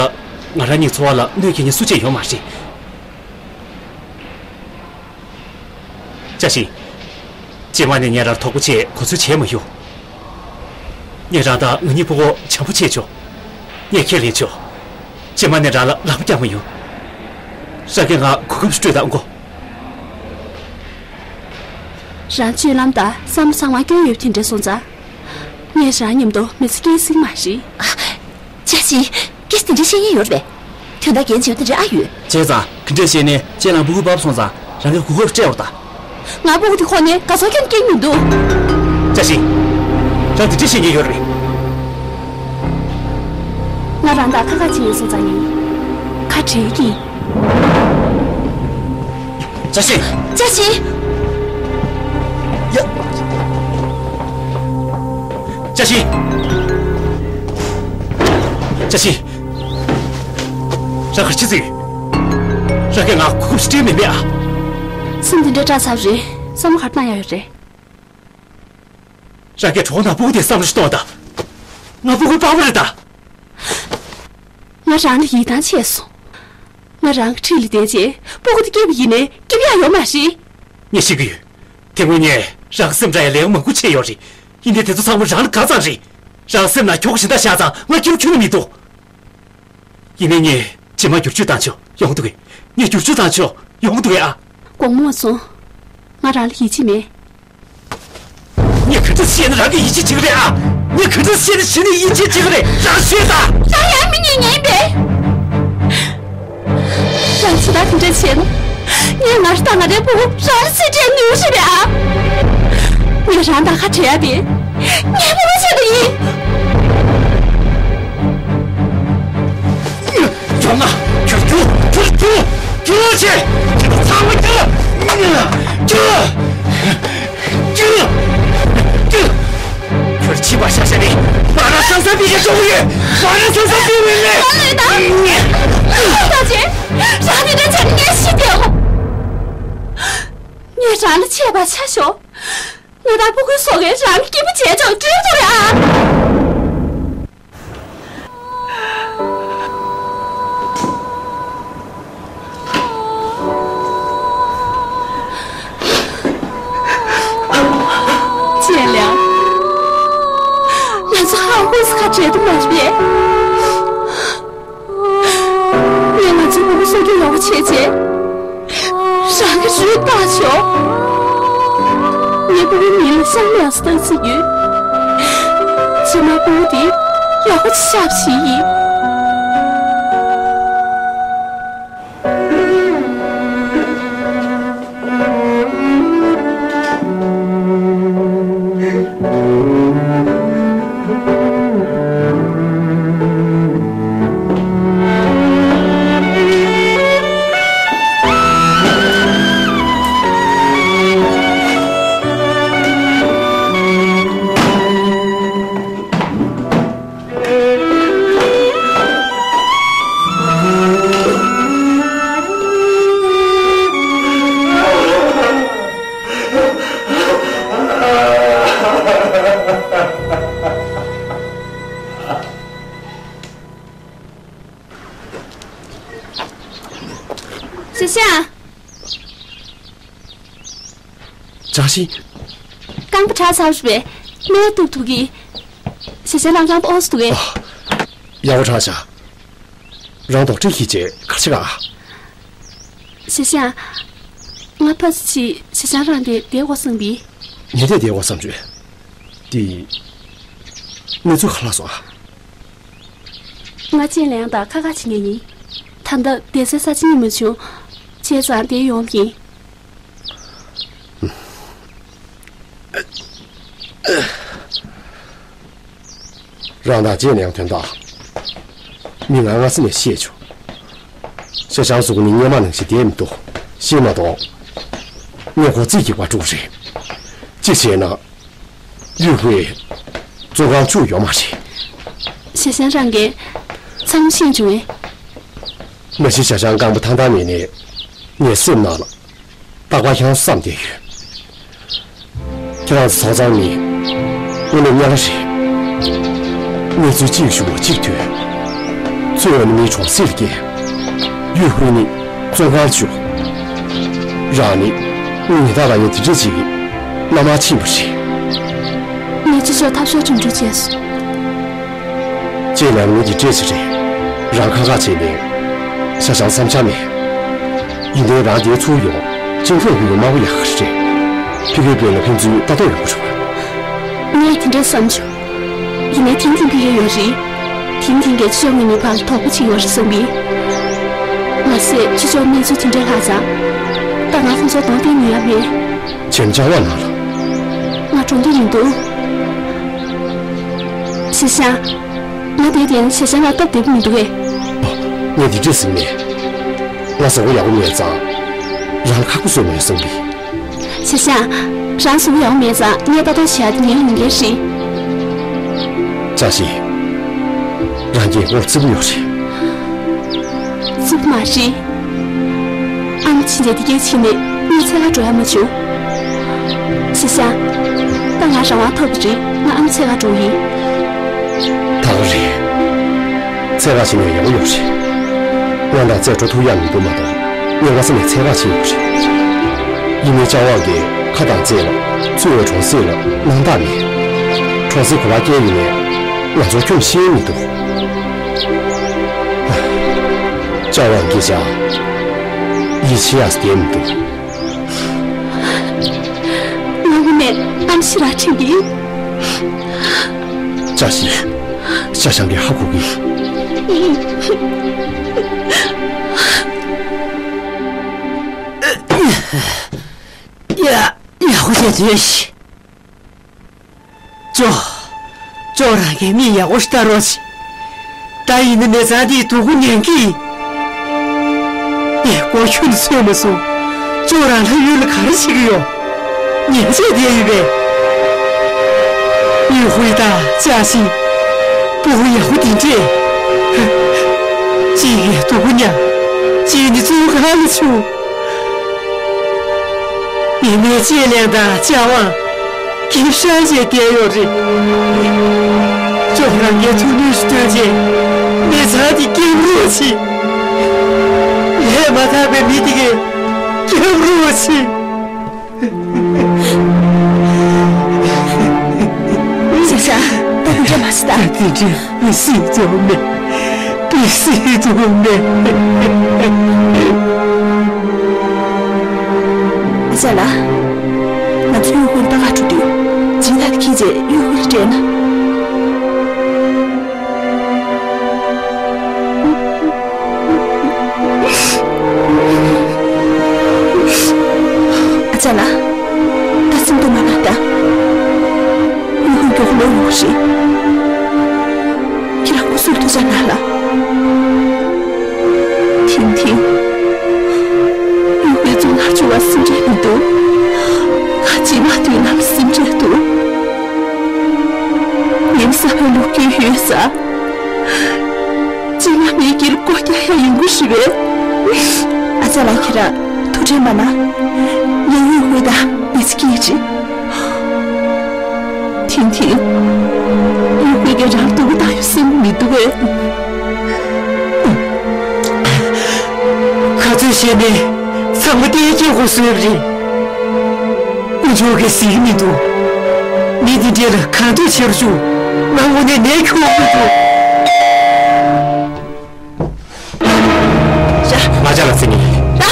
ང་རང་གཉིས་འཚོ་བ་ལ་གནོད་སྐྱེལ་མཁན་སུ་གཅིག་ཡོད་མ་རེད། ཅཱ་ཤིན། རྗེས་མ་ནས་ངས་རང་དོགས་པ་བྱས་གོ་ཚོད་བྱས་མ་ཡོང་། ངས་རང་དང་ང་གཉིས་སྤུ་གུ་བྱམས་པོ་བྱས་ཆོག་ངས་ཁས་ལེན་ཆོག་རྗེས་མ་ནས་རང་ལ་ལག་པ་བརྐྱངས་མ་ཡོང་། རང་གིས་ང་གོ་སྐབས་ཤིག་སྤྲོད་དང་གོ། རང་སྤྱོད་ལམ་དང་བསམ་བློ་ཚང་མ་སྐྱོན་ཡོད་པ་དེ་འདྲ་སོང་ཙང་། ངས་རང་མཉམ་དུ་མི་ཚེ་སྐྱེལ་སྲིད་མ་རེད། ཅཱ་ཤིན། སྐད་ཆ་དེ་འདྲ་བཤད་མཁན་ཡོད་རེད་པས། དོན་དག་འགན་བྱེད་པ་དེ་འདྲ་ཨ་ཡོད། བྱས་ཙང་ག་འདྲས་བཤད་ནས་ཅེ་ལིང་སྤུ་གུ་བབས་སོང་ཙང་རང་གིས་གོ་སྐབས་སྤྲད་འོར་ད། ང་སྤུ་གུ་དེ་ཁོ་ནས་ག་ཚོད་ཁྱོན་སྐྱེལ་མི་འདུག་ཅཱ་ཤིན། རང་དེ་འདྲས་བཤད་མཁན་ཡོད་རེད་པས། ང་རང་དང་ཁ་ཁ་བྱེད་ཡིན་སོང་ཙང་ཡིན། ཁ་བྲལ་གྱིས། ཅཱ་ཤིན། ཅཱ་ཤིན། ཡ། ཅཱ་ཤིན། ཅཱ་ཤིན། རང་ག་རེ་བྱེད་ཀྱི་ཡོད། རང་གིས་ང་གོ་སྐབས་ཤིག་སྤྲད་མེད་པས་ཨ། སེམས་འདི་འདྲ་སྐྲག་ཚར་རེད། བསམ་བློ་ག་རེ་བཏང་ཡག་ཡོད་རེད། རང་གིས་གྲོགས་ནང་སྤུ་གུ་དེ་བསམ་བློ་ཞིག་གཏོང་དང་། ང་སྤུ་གུ་པགས་པ་རེད་ད། ང་རང་ལ་ཡིད་ཐང་ཆད་སོང་། ང་རང་གི་འཁྲིས་ལ་བསྡད་རྗེས་སྤུ་གུ་དེ་སྐྱེས་པ་ཡིན་ནའི་སྐྱེ་ཡག་ཡོད་མ་རེད། ངས་ཤེས་ཀྱི་ཡོད། དེ་སྔོན་ངས་རང་སེམས་ཁྲལ་ཡང་ལས་ཀ་མང་པོ་བྱས་ཡོད་རེད། ཡིན་ནའི་དེ་ཚོ་ཚང་མ་རང་ལ་དགའ་ཙམ་རེད། རང་སེམས་ནང་ཁྱོ་ག་གཞན་དག་བཞག་ཙང་ང་སྐྱིད་པོ་ཁྱོན་ནས་མི་འདུག་ཡིན་ནའི་ངས་རྗེས་མ་བསྒྱུར་བཅོས་བཏང་ཆོག་ཡོང་གི་འདུག་གས། ངས་བསྒྱུར་བཅོས་བཏང་ཆོག་ཡོང་གི་འདུག་གས་ཨ། དགོངས་མོ་སོང་། ང་རང་ལ་ཡིད་ཆེས་མེད། ངས་ག་འདྲ་བཤད་ན་རང་གིས་ཡིད་ཆེས་བྱེད་ཀྱི་རེད་ཨ། ངས་ག་འདྲ་བཤད་ན་གཞི་ནས་ཡིད་ཆེས་བྱེད་ཀྱི་རེད། རང་ཤོད་དང་། རང་ཡང་མི་ཉན་ངན་པས། རང་ཚོད་ལྟ་དེ་འདྲ་བྱས་ན། ངས་ང་རང་དང་ང་རའི་སྤུ་གུ་རང་ལ་རྩིས་སྤྲད་ནུས་རེད་པས་ཨ། ངས་རང་དང་ཁ་བྲལ་ཡ་དེ། ངའི་སྤུ་གུ་ཆེད་དུ་ཡིན། ཁྱོད་ང་ཁྱོད་རྒྱུག་ཁྱོད་རྒྱུག་རྒྱུག་ཆེ། ཁྱོད་ཚང་མ་རྒྱུག་རྒྱུག་རྒྱུག་རྒྱུག་ཁྱོད་ཕྱི་པ་ཤ་ཤ་ནི་མ་ར་སང་སང་པི་ཞེ་ཅོག་ཡོད། མ་ར་སང་སང་པི་མི་མེད། ད་ལོས་ད། ད་ཅི་རང་ནི་ད་ཆ་ངས་ཤི་དེའོ། ངས་རང་ལ་ཆད་པ་ཆ་ཤོག་ང་དང་ཕྲུ་གུའི་སྲོག་གིས་རང་གི་སྐྱིད་པོ་བྱས་ཆོག་སྤྲོད་ཐུབ་ཡ། རེད་དམ་མ་རེད། ངས་ང་ཚོའི་བུ་མོ་གསོ་སྐྱོང་ཡག་པོ་བྱས་རྗེས། རང་གི་རུས་བཏགས་ཆོག་ངའི་བུ་མོའི་མིང་ལ་ཤར་མའི་ཨ་སི་བཏགས་ཟིན་ཡོད། རྗེས་མ་བུ་མོ་དེ་ཡག་པོ་ཆགས་ཤིག་ཡིན། ཞེ་ཤ། བཀྲ་ཤིས། རྐང་པ་བྲེགས་ཚར་བས་སྨན་བཏུབ་ཐུབ་ཀྱི། ཞེ་ཤ་ལ་རྐང་པ་ཨོ་སི་འདུག་གས། ཡག་པོ་བྲེགས་ཤག་རང་དོགས་ཁྲིད་ཤིག་ཅེས་གར་ཆེ་ག་ཞེ་ཤ། ང་ཕ་ཚི་ཆི་ཞེ་ཤ་རང་དེ་བསྡད་དགོས་བསམ་པས། ངས་དེ་བསྡད་དགོས་བསམ་བྱུང་། དེ། གནས་ཚུལ་ག་ལ་སོང་ཨ། ང་ཅེ་ལེང་དང་ཁ་ཁ་བྱེད་མཁན་ཡིན། ད་ལྟ་བསྡད་སའི་ས་ཆ་རྙེད་མ་བྱུང་། བྱས་ཙང་དེ་ཡོང་གིན། རང་དང་ཅེ་ལེང་དོན་དག་མི་ང་ང་སི་ནས་ཤེས་བྱུང་། ཤ་ཞང་གཟུགས་ནི་སྔོན་མ་ནང་བཞིན་བསྡད་མི་འདུག་ཤེས་མ་གཏོགས། ངས་ཁོ་རྩིས་ཀྱི་བ་ཕྲུག་རེད། ཅི་བྱས་ན། གཡུ་ཧུའེ། བཙོན་ཁང་བཅུག་ཡོད་མ་རེད། ཞེ་ཤ་རང་གིས་ཚང་མ་ཤེས་བྱུང་བས། མ་གཞི་ཞ་ཞང་རྐང་པ་ཐང་ཐང་མེད་ནས་ངའི་སེམས་ནང་ལ་རྟག་པར་ཁྱང་བསམ་བསྡད་ཡོད། ཁྱེད་རང་ཚོ་ཚང་ནི་དངོས་གནས་དམྱལ་བ་རེད། གནས་ཚུལ་གཅིག་ཞུ་བ་གཅིག་ཐོས། བཙོན་ནི་མིའི་གྲོང་གསེབ་ཀྱི་གཡུ་ཧུའེ་ནི་བཙོན་ཁང་བཅུག་རང་ནི་ཉི་ཟླ་ལ་ཡང་དེ་འདྲས་ཅིག་གི་མནའ་མར་ཕྱིན་པ་རེད། ངས་ཅི་ལྕོགས་ཐབས་ཤོར་གྲུབ་འགྲོ་བྱས་སོང་། ཅེ་ལེང་མི་འདི་སྐྲས་ཅི་རེད། རང་ཁ་ཁ་བྱས་ནས་ཤ་ཞང་བསམ་འཆར་མེད། ཡིན་ནའི་རང་དེའི་ཚུར་ཡོང་ཅིན་ཁྲོན་ཕུ་ཡོང་དམའ་བོ་ཡག་གི་རེད། ཕི་ལི་པིན་ལ་ཕན་ཚུན་ལྟ་རྟོག་ཡོང་གི་རེད་པ། ངས་དེ་འདྲས་བསམ་བྱུང་། ཡིན་ནའི་ཐིན་ཐིན་ཕི་ལི་ཡོད་རེད། ཐིན་ཐིན་གྱིས་ཅི་ཡོང་ངེད་གཉིས་བར་ལ་དོགས་པ་ཅིག་ཡོད་རེད་བསམ་པས། མ་ཟད་ཅི་ལྕོགས་གནས་ཚུལ་དེ་འདྲས་ལྷག་ཙང་། ད་ང་ཁོང་ཚོ་གདོང་གཏད་ནུས་ཡ་མེད། ཅེམ་ཅང་བ་ན་ལ། ང་འགྲོ་འདོད་མི་འདུག་ཞེ་ཞང་། ང་དེ་དེ་ཞེ་ཞང་ལ་སྟབས་བདེ་པོ་མི་འདུག་གས། ཨོ། ངས་འདི་འདྲས་ཟིན་མེད། ང་བཟོ་བོ་ཡག་པོ་མེད་ཙང་། རང་ཁ་ཁུ་སོ་མེད་སོང་གི། ཞེ་ཞང་། རང་བཟོ་བོ་ཡག་པོ་མེད་ཙང་ངས་ལྟ་རྟོག་བྱེད་ཡ་དེ་ངའི་ལས་འགན་རེད། ཅ་ཞིག་རང་གི་ངོར་བརྩི་བོ་ཡོད་རེད། བརྩི་བོ་མ་རེད། ཨ་མ་ཕྱིན་ཆད་དེ་གས་ཕྱིན་ནས་ངས་འཚོལ་ག་འགྲོ་ཡ་མ་བྱུང་། ཞེ་ཞང་། ད་ང་རང་དབང་ཐོབ་པ་རེད། ང་ཨ་མ་འཚོལ་ག་འགྲོ་གི་ཡིན། ད་ག་རེད། འཚོལ་ག་ཕྱིན་ན་ཡག་པོ་ཡོད་རེད། ང་དང་རྩེ་འགྲོ་ཐུབ་ཡ་མི་འདུག་མ་གཏོགས་ངས་སྔ་ས་ནས་འཚོལ་ག་ཕྱིན་ཡོད་རེད། ཡིན་ནའི་ལྕམ་དབང་གིས་ཁ་དང་རྩེ་ལ་བཙོན་བའི་གྲོང་གསེབ་ལ་སྣང་དག་མེད། གྲོང་གསེབ་གོ་ལ་སྐྱེལ་ཡིན་ནའི་ང་ཚོར་སྐྱོན་ཤེས་མི་འདུག་ལྕམ་དབང་སྐད་ཆ་ཡིད་ཆེས་ཡག་བསྡད་མི་འདུག་ང་དངོས་གནས་གཏམ་ཞིག་ར་འཕྲིན་གྱིས། ཅ་ཞིག་ཤ་ཞང་གིས་ཧ་གོ་གི། ཡ། ཡག་པོ་བྱས་བྱོས་ཤིག་ཅོ། ཅོ་རང་གིས་མི་ཡག་པོ་ཞིག་ལྟ་རོགས་བྱེད། ད་ཡིན་ན་མི་ཚང་དེའི་སྡུག་པོ་ཉན་གི་ཡིན། ངས་སྒོ་ཁྱོན་ནས་ཚོད་མ་སོང་། ཅོ་རང་ལྷ་ཡུལ་ལ་ག་རེ་བྱེད་ཀྱི་ཡོད། ཉན་བྱས་བསྡད་ཡོད་པས། ཡུས་ཧུའེ་དང་ཅ་ཞིང་། སྤུ་གུ་ཡག་པོ་འདི་འདྲས། གཅིག་གིས་སྡུག་པོ་མྱངས། གཅིག་ནི་བཙོན་ཁང་ལ་བཅུག་ཡིན་ནའི་ཅེ་ལེང་དང་ལྕམ་དབང་། སྐྱིད་ཤང་བྱས་བསྡད་ཡོད་རེད། ཅོ་རང་གིས་ཐུགས་ནུས་སུ་བཏོན་བྱས་མི་ཚང་དེ་སྐྱོབ་རོགས་བྱེད། ལས་མ་དག་པའི་མི་དེ་གས་སྐྱོབ་རོགས་བྱེད། ཞེ་ཞང་། ད་དེ་འདྲ་མ་བྱེད་ད། ཅི་བྱེད། སྲིད་ཚོགས་མེད། སྲིད་ཚོགས་མེད། ཨ་ཅག་ལགས། ང་ཚོ་གཡོག་པོ་ལ་ད་ག་འགྲོ་དུས་སྦྱིན་བདག་གིས་ཁྱེད་ཀྱི་གཡོག་པོ་ལ་སྤྲད་ན། ཨ་ཅག་ལགས། ད་སེམས་སྡུག་མ་གནང་ད། གཡོག་པོ་མགྱོགས་ལོག་ཡོང་གི་རེད། ཁྱེད་རང་སྐུ་གཟུགས་ཐུགས་ཅག་གནང་ལ། ཐིང་ཐིང་། གཡོག་པོ་ཚོ་ང་ཚོ་བ་སེམས་ཁྲལ་མི་འདུག་ང་རྗེས་མ་དུས་ལ་སེམས་ཁྲལ་འདུག་ངའི་ས་བོན་ལོ་རྒྱུས་ཡོད་ས། རྗེས་མ་མི་དཀྱིལ་སྒོ་རྒྱག་ཡ་ཡོང་གི་རེད་པས། ཨ་ཅག་ལགས། ཁྱེད་རང་ཐུགས་ཁྲལ་མ་གནང་། ངའི་གཡོག་པོ་དང་མི་ཚེ་སྐྱིད་ཅིག་ཐིང་ཐིང་། གཡོག་པོ་གིས་རང་སྡུག་པོ་བཏང་ཡོད་བསམ་གྱི་མི་འདུག་གས། ག་ཚོད་བཤད་ནའི་ཚང་མ་བལྟས་ཀྱི་ཧོ་སོས་རེད། དཀོན་མཆོག་གིས་གཟིགས་མི་འདུག་མི་འདི་འདྲས་ལ་གང་འདོད་བྱེད་རུ་བཅུག་ང་དངོས་གནས་ནད་ཁྱོག་མི་འདུག་ར། ང་ཅག་ལ་བརྩི་ནི། ར།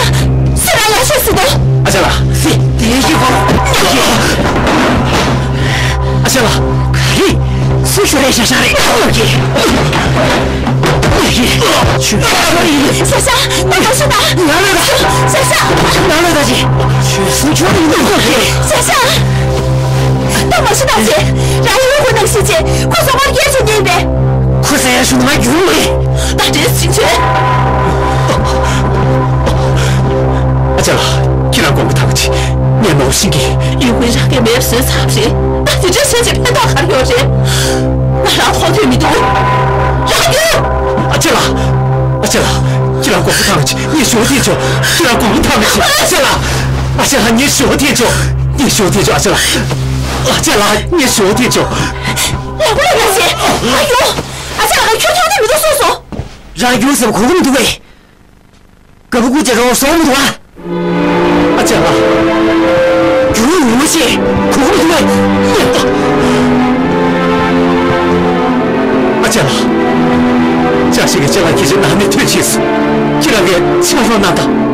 སུ་ར་ཡ་ཤ་སི་དོ། ཨ་ཅག་ལགས། སི། དེ་ཡི་གོ། ཨ་ཅག་ལགས། ག་རེ། སུ་ཤོར་རེ་ཤ་ཤ་རེ། ཨོ་ཀེ། ཨོ་ཀེ། ཤ་ཤ། ད་མ་ཤི་ད། ང་ལ་ད། ཤ་ཤ། ང་ལ་ད་ཅི། ཤ་ཤ། ཁྱོད་ནི་ནི་ཨོ་ཀེ། ཤ་ཤ། ད་མ་ཤི་ད་ཅི། ར་ཡི་ཁོ་ནང་ཤི་ཅི། ཁོ་སོ་མར་ཡེ་ཤུ་ཉིན་པས། ཁོ་ཟེར་ཡ་ཤུ་ནི་མ་རྒྱུ་མེད། ད་དྲན་སྲིད་བྱོས། ཨ་ཅག་ལགས། ཁྱེད་རང་དགོངས་པ་ཐག་ཆེ། ངས་མ་འོ་ཤིང་གི། ཡུལ་དཔོན་རང་གིས་མེབ་བཟོས་ཚར་རེད། ད་དེ་འདྲ་བྱས་ཀྱི་ཕན་ཐོགས་ག་རེ་ཡོད་རེད། ང་རང་ཐོག་ཐོས་མི་འདུག་རང་རྒྱུགས། ཨ་ཅག་ལགས། ཨ་ཅག་ལགས། ཁྱེད་རང་དགོངས་པ་ཐག་ཆེ། ངས་ཞུ་བ་ཐེངས་ཆོག་ཁྱེད་རང་དགོངས་པ་ཐག་ཆེ། ཨ་ཅག་ལགས། ཨ་ཅག་ལགས། ངས་ཞུ་བ་ཐེངས་ཆོག་ངས་ཞུ་བ་ཐེངས་ཆོག་ཨ་ཅག་ལགས། ཨ་ཅག་ལགས། ངས་ཞུ་བ་ཐེངས་ཆོག་ཡག་པོ་ལས་ཀ་བྱེད། ཨ་ཡོ། ཨ་ཅག་ལགས། ཁྱོད་ཐོག་ཐོས་མི་འདུག་གསུངས་སོང་། རང་རྒྱུགས་ཟེར་གོ་གི་མི་འདུག་གས། དགའ་པོ་སྐུ་མཇལ་རོགས་སོང་མི་འདུག་ཨ། ཨ་ཅག་ལགས། རྒྱུ་ངོ་ཤེས་གོ་གི་མི་འདུག་ཨ། ཨ་ཅག་ལགས། ཅག་ཤི་གི་ཅག་ལགས་ཁྱེད་ཀྱི་ནང་ནས་ཐོན་ཕྱིན་སོང་། ཁྱེད་རང་གིས་ཕྱག་རོགས་གནང་དང་།